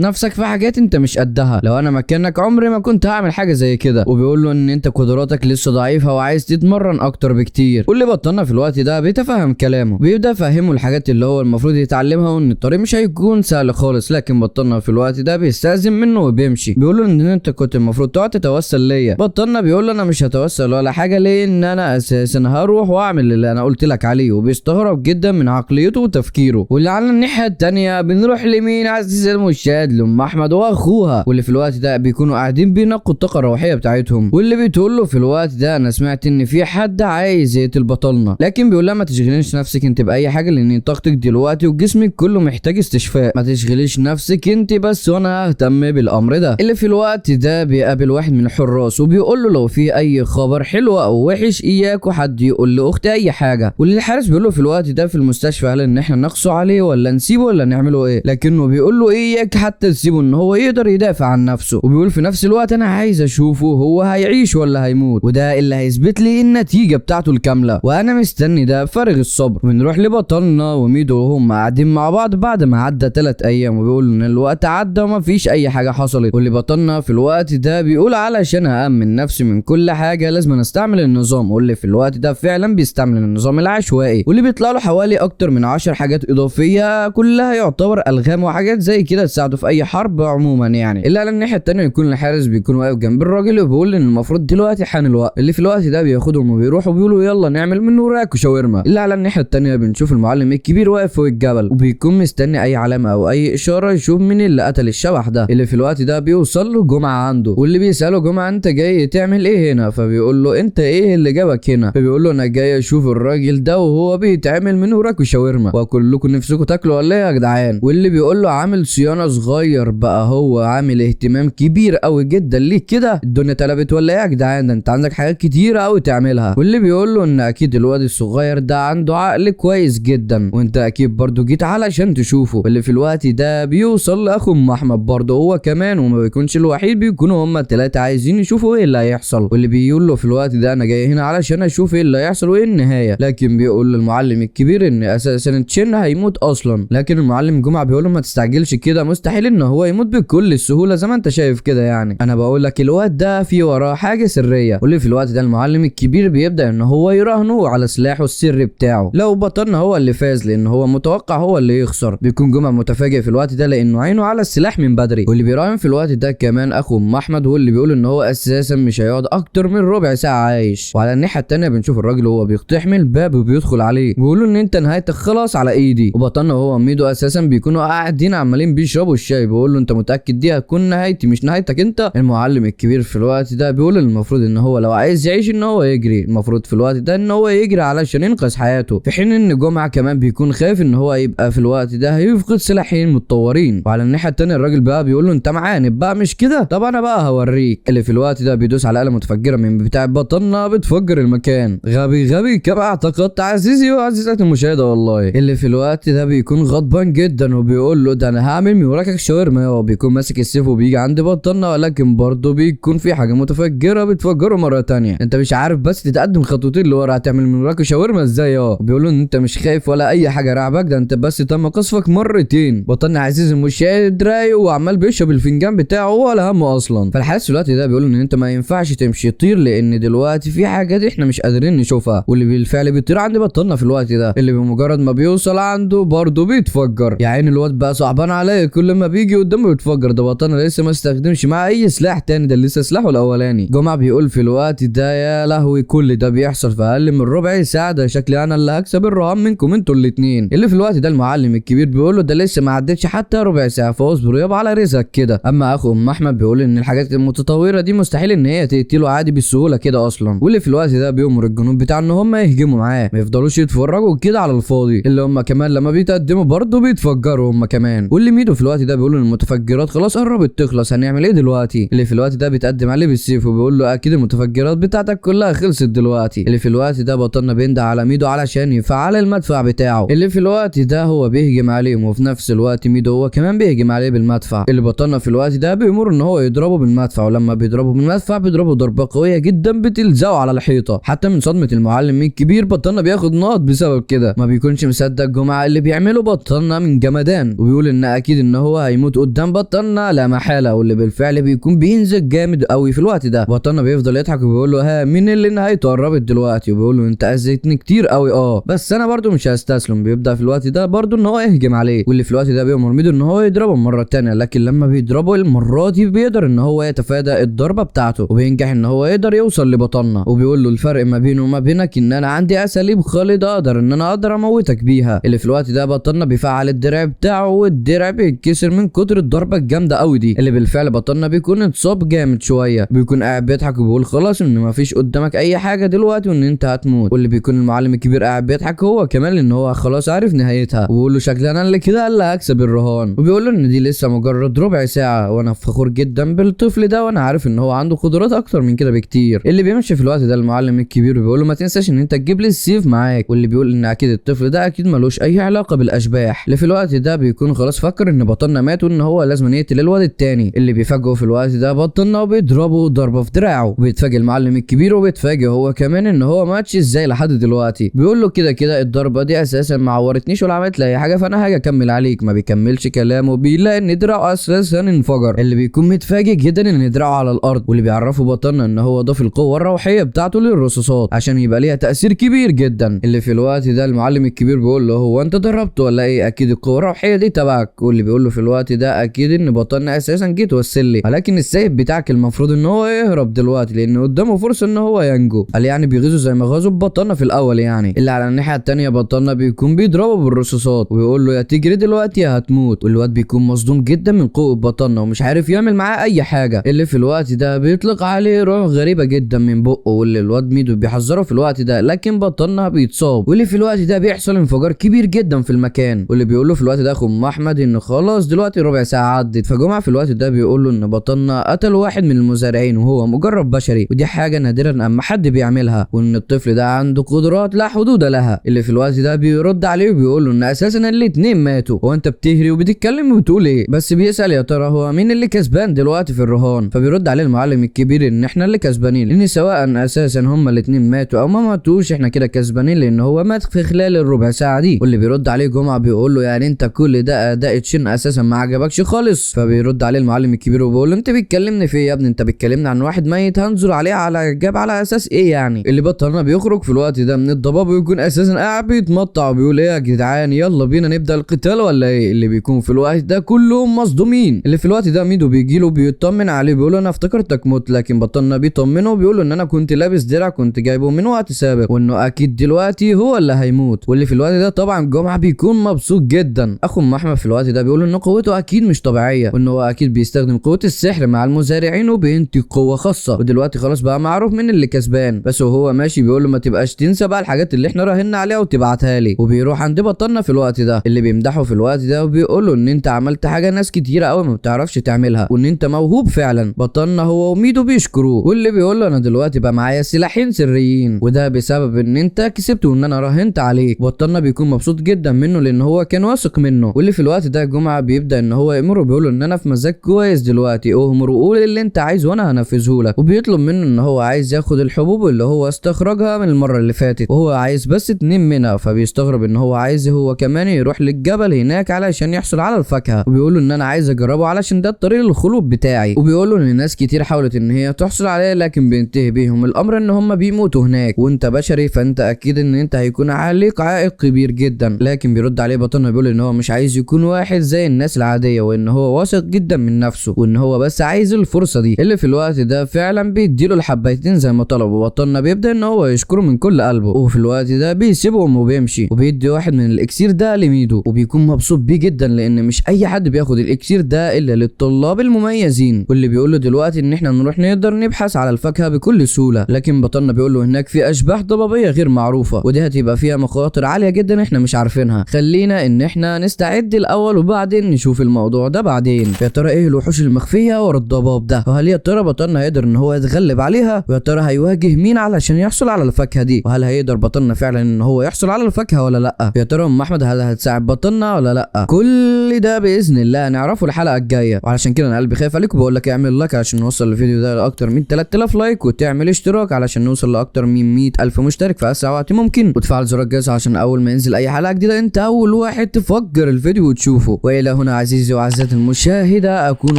نفسك في حاجات انت مش قدها، لو انا مكانك عمري ما كنت هعمل حاجة زي كده. وبيقول له ان انت قدراتك لسه ضعيفة وعايز تتمرن اكتر بكتير. واللي بطلنا في الوقت ده بيتفهم كلامه، بيبدا يفهمه الحاجات اللي هو المفروض يتعلمها وان الطريق مش هيكون سهل خالص. لكن بطلنا في الوقت ده بيستأذن منه وبيمشي، بيقول له ان انت كنت المفروض تقعد تتوسل ليا. بطلنا بيقول له انا مش هتوسل ولا حاجة، لان انا اساسا هروح واعمل اللي انا قلت لك عليه. وبيستغرب جدا من عقليته وتفكيره. واللي على الناحية الثانية بنروح لمين عزيزي المشاهد؟ لام احمد واخوها، واللي في الوقت ده بيكونوا قاعدين بينقوا الطاقة الروحية بتاعتهم. واللي بتقول له في الوقت ده انا سمعت ان في حد عايز يقتل بطلنا، لكن بيقول لها ما تشغليش نفسك انت باي حاجة، لان طاقتك دلوقتي وجسمك كله محتاج استشفاء، ما تشغليش نفسك انت بس وانا ههتم بالامر ده. اللي في الوقت ده بيقابل واحد من الحراس وبيقول له لو في اي خبر حلو او وحش اياك وحد يقول لاختي اي حاجة. واللي الحارس بيقول له في الوقت ده في المستشفى هل ان احنا نقصه عليه ولا نسيبه ولا نعمله ايه، لكنه بيقول له اياك حتى تسيبه ان هو يقدر يدافع عن نفسه. وبيقول في نفس الوقت انا عايز اشوفه هو هيعيش ولا هيموت، وده اللي هيثبت لي النتيجة بتاعته الكاملة، وانا مستني ده بفارغ الصبر. ونروح لبطلنا وميدو وهم قاعدين مع بعض بعد ما عدى 3 ايام، وبيقول ان الوقت عدى وما فيش اي حاجة حصلت. واللي بطلنا في الوقت ده بيقول علشان أأمن نفسي من كل حاجة لازم استعمل النظام، واللي في الوقت ده فعلا بيستعمل النظام العشوائي، واللي بيطلع له حوالي اكتر من 10 حاجات اضافية كلها يعتبر الغام وحاجات زي كده تساعده في اي حرب عموما يعني. الا على الناحية الثانية يكون الحارس بيكون واقف جنب الراجل وبيقول ان المفروض دلوقتي حان الوقت. اللي في الوقت ده بياخدهم وبيروحوا بيقولوا يلا نعمل منه راك وشاورما. الا على الناحية الثانية بنشوف المعلم الكبير واقف فوق الجبل وبيكون مستني اي علامة او اي اشارة يشوف مين اللي قتل الشبح ده. اللي في الوقت ده بيوصل له جمعه عنده، واللي بيساله جمعه انت جاي تعمل ايه هنا؟ فبيقول له انت ايه اللي جابك هنا؟ فبيقول له انا جاي اشوف الراجل ده وهو بيتعمل منه راك وشاورما، وكلكم نفسكم تاكلوا ولا ايه يا جدعان؟ واللي بيقول له عامل صيانة صغير بقى، هو عامل اهتمام كبير قوي جدا ليه كده؟ الدنيا اتقلبت ولا ايه يا جدعان؟ ده انت عندك حاجات كتيرة قوي تعملها. واللي بيقول له ان اكيد الواد الصغير ده عنده عقل كويس جدا، وانت اكيد برضو جيت علشان تشوفه. واللي في الوقت ده بيوصل لاخو ام احمد برضه هو كمان، وما بيكونش الوحيد، بيكونوا هما الثلاثة عايزين يشوفوا ايه اللي هيحصل. واللي بيقول له في الوقت ده انا جاي هنا علشان اشوف ايه اللي هيحصل وايه النهاية، لكن بيقول للمعلم الكبير ان اساسا تشين هيموت اصلا. لكن المعلم جمعه بيقول له ما تستعجلش كده، مستحيل ان هو يموت بكل السهولة زي ما انت شايف كده يعني، انا بقول لك الواد ده في وراه حاجة سرية. واللي في الوقت ده المعلم الكبير بيبدا ان هو يراهنه على سلاحه السري بتاعه، لو بطلنا هو اللي فاز لان هو متوقع هو اللي يخسر. بيكون جمعه متفاجئ في الوقت ده لانه عينه على السلاح من بدري. واللي بيراهن في الوقت ده كمان اخو ام احمد، واللي بيقول ان هو اساسا مش هيقعد اكتر من ربع ساعة عايش. وعلى الناحية الثانية بنشوف الراجل وهو بيقتحم الباب وبيدخل عليه بيقول له ان انت نهايتك خلاص على ايدي. وبطلنا وهو ميدو اساسا بيكونوا قاعدين عمالين بيشربوا الشاي، بيقول له انت متاكد دي هتكون نهايتي مش نهايتك انت؟ المعلم الكبير في الوقت ده بيقول المفروض ان هو لو عايز يعيش ان هو يجري، المفروض في الوقت ده ان هو يجري علشان ينقذ حياته، في حين ان جمعه كمان بيكون خايف ان هو يبقى في الوقت ده هيفقد سلاحين متطورين. وعلى الناحية الثانية الراجل بقى بيقول له انت معايا معاند بقى مش كده؟ طب انا بقى هوريك. اللي في الوقت ده بيدوس على آلة متفجره من بتاع بطلنا بتفجر المكان. غبي غبي كما اعتقدت عزيزي وعزيزاتي المشاهدة والله. اللي في الوقت ده بيكون غضبان جدا وبيقول له ده انا هعمل من وراك الشاورما. هو بيكون ماسك السيف وبيجي عند بطلنا، ولكن برضه بيكون في حاجة متفجره بتفجره مرة تانية. انت مش عارف بس تتقدم خطوتين لورا هتعمل من وراك شاورما ازاي؟ بيقول له ان انت مش خايف ولا اي حاجة رعبك، ده انت بس تم قصفك مرتين. بطلنا عزيز المشاهد رايق وعمال بيشرب الفنجان بتاعه ولا همه اصلا. فالحارس في الوقت ده بيقول ان انت ما ينفعش تمشي طير، لان دلوقتي في حاجات احنا مش قادرين نشوفها. واللي بالفعل بيطير عند بطلنا في الوقت ده، اللي بمجرد ما بيوصل عنده برضه بيتفجر. يا عيني الواد بقى صعبان عليا، كل ما بيجي قدامه بيتفجر. ده بطلنا لسه ما استخدمش معاه اي سلاح تاني، ده لسه سلاحه الاولاني. جمعه بيقول في الوقت ده يا لهوي كل ده بيحصل في اقل من ربع ساعة، ده شكلي انا اللي هكسب الرهان منكم انتوا الاثنين. اللي في الوقت ده المعلم الكبير بيقول له ده لسه ما عدتش حتى ربع ساعة، فاصبر يابا على رزقك كده. اما اخو ام احمد بيقول ان الحاجات المتطورة دي مستحيل ان هي تقتله عادي بالسهولة كده اصلا. واللي في الوقت ده بيأمر الجنود بتاعه ان هم يهجموا معاه، ما يفضلوش يتفرجوا كده على الفاضي. اللي هم كمان لما بيتقدموا برضه بيتفجروا هم كمان. واللي ميدو في الوقت ده بيقول ان المتفجرات خلاص قربت تخلص، هنعمل ايه دلوقتي؟ اللي في الوقت ده بيتقدم عليه بالسيف وبيقول له اكيد المتفجرات بتاعتك كلها خلصت دلوقتي. اللي في الوقت ده بطلنا بينده على ميدو علشان يفعل المدفع بتاعه. اللي في الوقت ده هو بيهجم عليهم، وفي نفس الوقت ميدو هو كمان بيهجم عليه بالمدفع. اللي بطلنا في الوقت ده بيمر ان هو يضربه بالمدفع، ولما بيضربه بالمدفع بيضربه ضربه قوية جدا بتلزقه على الحيطة. حتى من صدمة المعلم الكبير بطلنا بياخد نقط بسبب كده. ما بيكونش مصدق جمعه اللي بيعمله بطلنا من جمدان، وبيقول ان اكيد ان هو هيموت قدام بطلنا لا محالة. واللي بالفعل بيكون بينزل جامد قوي في الوقت ده. بطلنا بيفضل يضحك وبيقول له ها مين اللي نهايته قربت دلوقتي، وبيقول له انت اذيتني كتير قوي بس انا برضو مش هستسلم. بيبدا في الوقت ده برضو ان هو يهجم عليه، واللي في الوقت ده بيأمر ميدو ان هو يضربه مرة تانية، لكن لما بيضربه المرة دي بيقدر ان هو يتفادى الضربة بتاعته، وبينجح ان هو يقدر يوصل لبطلنا. وبيقول له الفرق ما بينه وما بينك ان انا عندي اساليب خالدة اقدر ان انا اقدر اموتك بيها. اللي في الوقت ده بطلنا بيفعل الدرع بتاعه، والدرع بيتكسر من كتر الضربة الجامدة قوي دي. اللي بالفعل بطلنا بيكون اتصاب جامد شوية، بيكون قاعد بيضحك وبيقول خلاص ان مفيش قدامك اي حاجة دلوقتي وان انت هتموت. واللي بيكون المعلم الكبير قاعد بيضحك هو كمان لان هو خلاص عارف نهايتها، وبيقول له شكلي انا اللي كده اللي هكسب الرهان. وبيقول له ان دي لسه مجرد ربع ساعة، وانا فخور جدا بالطفل ده، وانا عارف ان هو عنده قدرات اكتر من كده بكتير. اللي بيمشي في الوقت ده المعلم الكبير بيقول له ما تنساش ان انت تجيب لي السيف معاك، واللي بيقول ان اكيد الطفل ده اكيد ملوش اي علاقة بالاشباح. اللي في الوقت ده بيكون خلاص فكر ان بطلنا مات وان هو لازم يقتل الواد التاني. اللي بيفاجئه في الوقت ده بطلنا وبيضربه ضربه في دراعه، وبيتفاجئ المعلم الكبير وبيتفاجئ هو كمان ان هو ماتش ازاي لحد دلوقتي. بيقول له كده كده الضربة دي اساسا ما عورتنيش ولا عملت لي اي حاجة، فانا هاجي اكمل عليك. ما بيكملش كلامه، بيلاقي ان دراعه اساسا انفجر. اللي بيكون متفاجئ جدا ان دراعه على الارض، واللي بيعرفه بطلنا ان هو ضاف القوة الروحية بتاعته للرصاصات عشان يبقى ليها تاثير كبير جدا. اللي في الوقت ده المعلم الكبير بيقول له هو انت ضربته ولا ايه؟ اكيد القوة الروحية دي تبعك. واللي بيقول له في الوقت ده اكيد ان بطلنا اساسا جيت وصل لي، ولكن السيف بتاعك المفروض ان هو يهرب دلوقتي لان قدامه فرصة ان هو ينجو. قال يعني بيغيظه زي ما غزوا بطلنا في الاول يعني. اللي على الناحية التانية بطلنا بيكون بيضربه بالرصاصات ويقول له يا تجري دلوقتي يا هتموت. والواد بيكون مصدوم جدا من قوة بطلنا ومش عارف يعمل معاه اي حاجة. اللي في الوقت ده بيطلق عليه روح غريبة جدا من بقه، واللي الواد ميدو بيحذره في الوقت ده، لكن بطلنا بيتصاب. واللي في الوقت ده بيحصل انفجار كبير جدا في المكان. واللي بيقول له في الوقت ده اخو ام احمد ان خلاص دلوقتي ربع ساعة عدت. فجمعه في الوقت ده بيقول له ان بطلنا قتل واحد من المزارعين وهو مجرد بشري، ودي حاجة نادرا اما حد بيعملها، وان الطفل ده عنده قدرات لا حدود لها. اللي في الوقت ده بيرد عليه وبيقول له ان اساسا الاتنين ماتوا، هو انت بتهري وبتتكلم وبتقول ايه؟ بس بيسأل يا ترى هو مين اللي كسبان دلوقتي في الرهان؟ فبيرد عليه المعلم الكبير ان احنا اللي كسبانين، لان سواء اساسا هما الاتنين ماتوا او ما ماتوش احنا كده كسبانين، لان هو مات في خلال الربع ساعة دي. واللي بيرد عليه جمعه بيقول له يعني انت كل ده اداء تشين اساسا ما عجبكش خالص؟ فبيرد عليه المعلم الكبير وبيقول له انت بتكلمني في ايه يا ابني؟ انت بتكلمني عن واحد ميت هنزل عليه على جاب على اساس ايه يعني؟ اللي بطلنا بيخرج في الوقت ده من الضباب ويكون اساسا قاعد بيتمطع وبيقول ايه يا جدعان يلا بينا نبدا القتال ولا ايه؟ اللي بيكون في الوقت ده كلهم مصدومين. اللي في الوقت ده ميدو بيجي له بيطمن عليه بيقول له انا افتكرتك مت، لكن بطلنا بيطمنه وبيقول له ان انا كنت لابس درع كنت جايبه من وقت سابق، وانه اكيد دلوقتي هو اللي هيموت. واللي في الوقت ده طبعا جمعه بيكون مبسوط جدا. اخو ام احمد في الوقت ده بيقول ان قوته اكيد مش طبيعية، وان هو اكيد بيستخدم قوة السحر مع المزارعين وبينتج قوة خاصة، ودلوقتي خلاص بقى معروف مين اللي كسبان. بس وهو ماشي بيقول له ما تبقاش تنسى بقى الحاجات اللي احنا راهنا عليها وتبعتها لي. وبيروح عند بطلنا في الوقت ده اللي بيمدحه في الوقت ده وبيقول له ان انت عملت حاجة ناس كتيرة قوي ما بتعرفش تعرفش تعملها، وان انت موهوب فعلا. بطلنا هو وميدو بيشكروه، واللي بيقول له انا دلوقتي بقى معايا سلاحين سريين، وده بسبب ان انت كسبت وان انا راهنت عليك. بطلنا بيكون مبسوط جدا منه لان هو كان واثق منه. واللي في الوقت ده جمعه بيبدا ان هو يامره، بيقول له ان انا في مزاج كويس دلوقتي، اهمر وقول اللي انت عايزه وانا هنفذه لك. وبيطلب منه ان هو عايز ياخد الحبوب اللي هو استخرجها من المرة اللي فاتت، وهو عايز بس 2 منها. فبيستغرب ان هو عايز هو كمان يروح للجبل هناك علشان يحصل على الفاكهة، وبيقول له ان انا عايز اجربه علشان ده الطريق للخلود بتاعي. وبيقول له ان ناس كتير حاولت ان هي تحصل عليه لكن بينتهي بيهم الامر ان هم بيموتوا هناك، وانت بشري فانت اكيد ان انت هيكون عليك عائق كبير جدا. لكن بيرد عليه بطلنا بيقول ان هو مش عايز يكون واحد زي الناس العادية، وان هو واثق جدا من نفسه، وان هو بس عايز الفرصة دي. اللي في الوقت ده فعلا بيديله الحبايتين زي ما طلبوا. بطلنا بيبدا ان هو يشكره من كل قلبه، وفي الوقت ده بيسيبهم وبيمشي، وبيدي واحد من الاكسير ده لميدو، وبيكون مبسوط بيه جدا لان مش اي حد بياخد الاكسير ده الا للطلاب المميزين. واللي بيقول له دلوقتي ان احنا نروح نقدر نبحث على الفاكهة بكل سهولة، لكن بطلنا بيقول له هناك في اشباح ضبابية غير معروفة، ودي هتبقى فيها مخاطر عالية جدا احنا مش عارفينها، خلينا ان احنا نستعد الاول وبعدين نشوف الموضوع ده بعدين. يا ترى ايه الوحوش المخفيه ورا الضباب ده؟ وهل يا ترى بطلنا هيقدر ان هو يتغلب عليها؟ ويا ترى هيواجه مين علشان يحصل على الفاكهة دي؟ وهل هيقدر بطلنا فعلا ان هو يحصل على الفاكهة ولا لا؟ يا ترى ام احمد هل هتساعد بطلنا ولا لا؟ كل ده باذن الله نعرفه الحلقة الجاية. وعلشان كده انا قلبي خايف عليكم، بقول لك اعمل like علشان نوصل الفيديو ده لاكتر من 3000 like، وتعمل اشتراك علشان نوصل لاكتر من 100,000 مشترك في اسرع وقت ممكن، وتفعل زر الجرس عشان اول ما ينزل اي حلقة جديدة انت اول واحد تفجر الفيديو وتشوفه. والى هنا عزيزي وعزيزتي المشاهدة اكون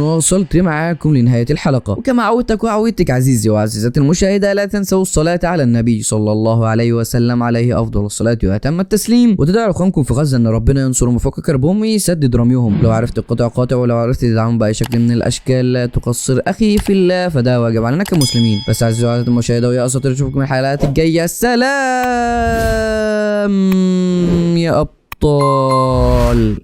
وصلت معاكم لنهاية الحلقة، وكما عودتك وعودتك عزيزي وعزيزتي المشاهدة لا تنسوا الصلاة على النبي صلى الله عليه وسلم، عليه افضل الصلاة واتم التسليم، وتدعوا لاخوانكم في غزة ان ربنا ينصرهم ويفك كربهم ويسدد رميهم. لو عرفت القطع قاطع، ولو عرفت تدعمهم باي شكل من الاشكال لا تقصر اخي في الله، فده واجب علينا كمسلمين. بس عزيزي وعزيزتي المشاهدة ويا اساطير، اشوفكم الحلقات الجاية. سلام يا ابطال.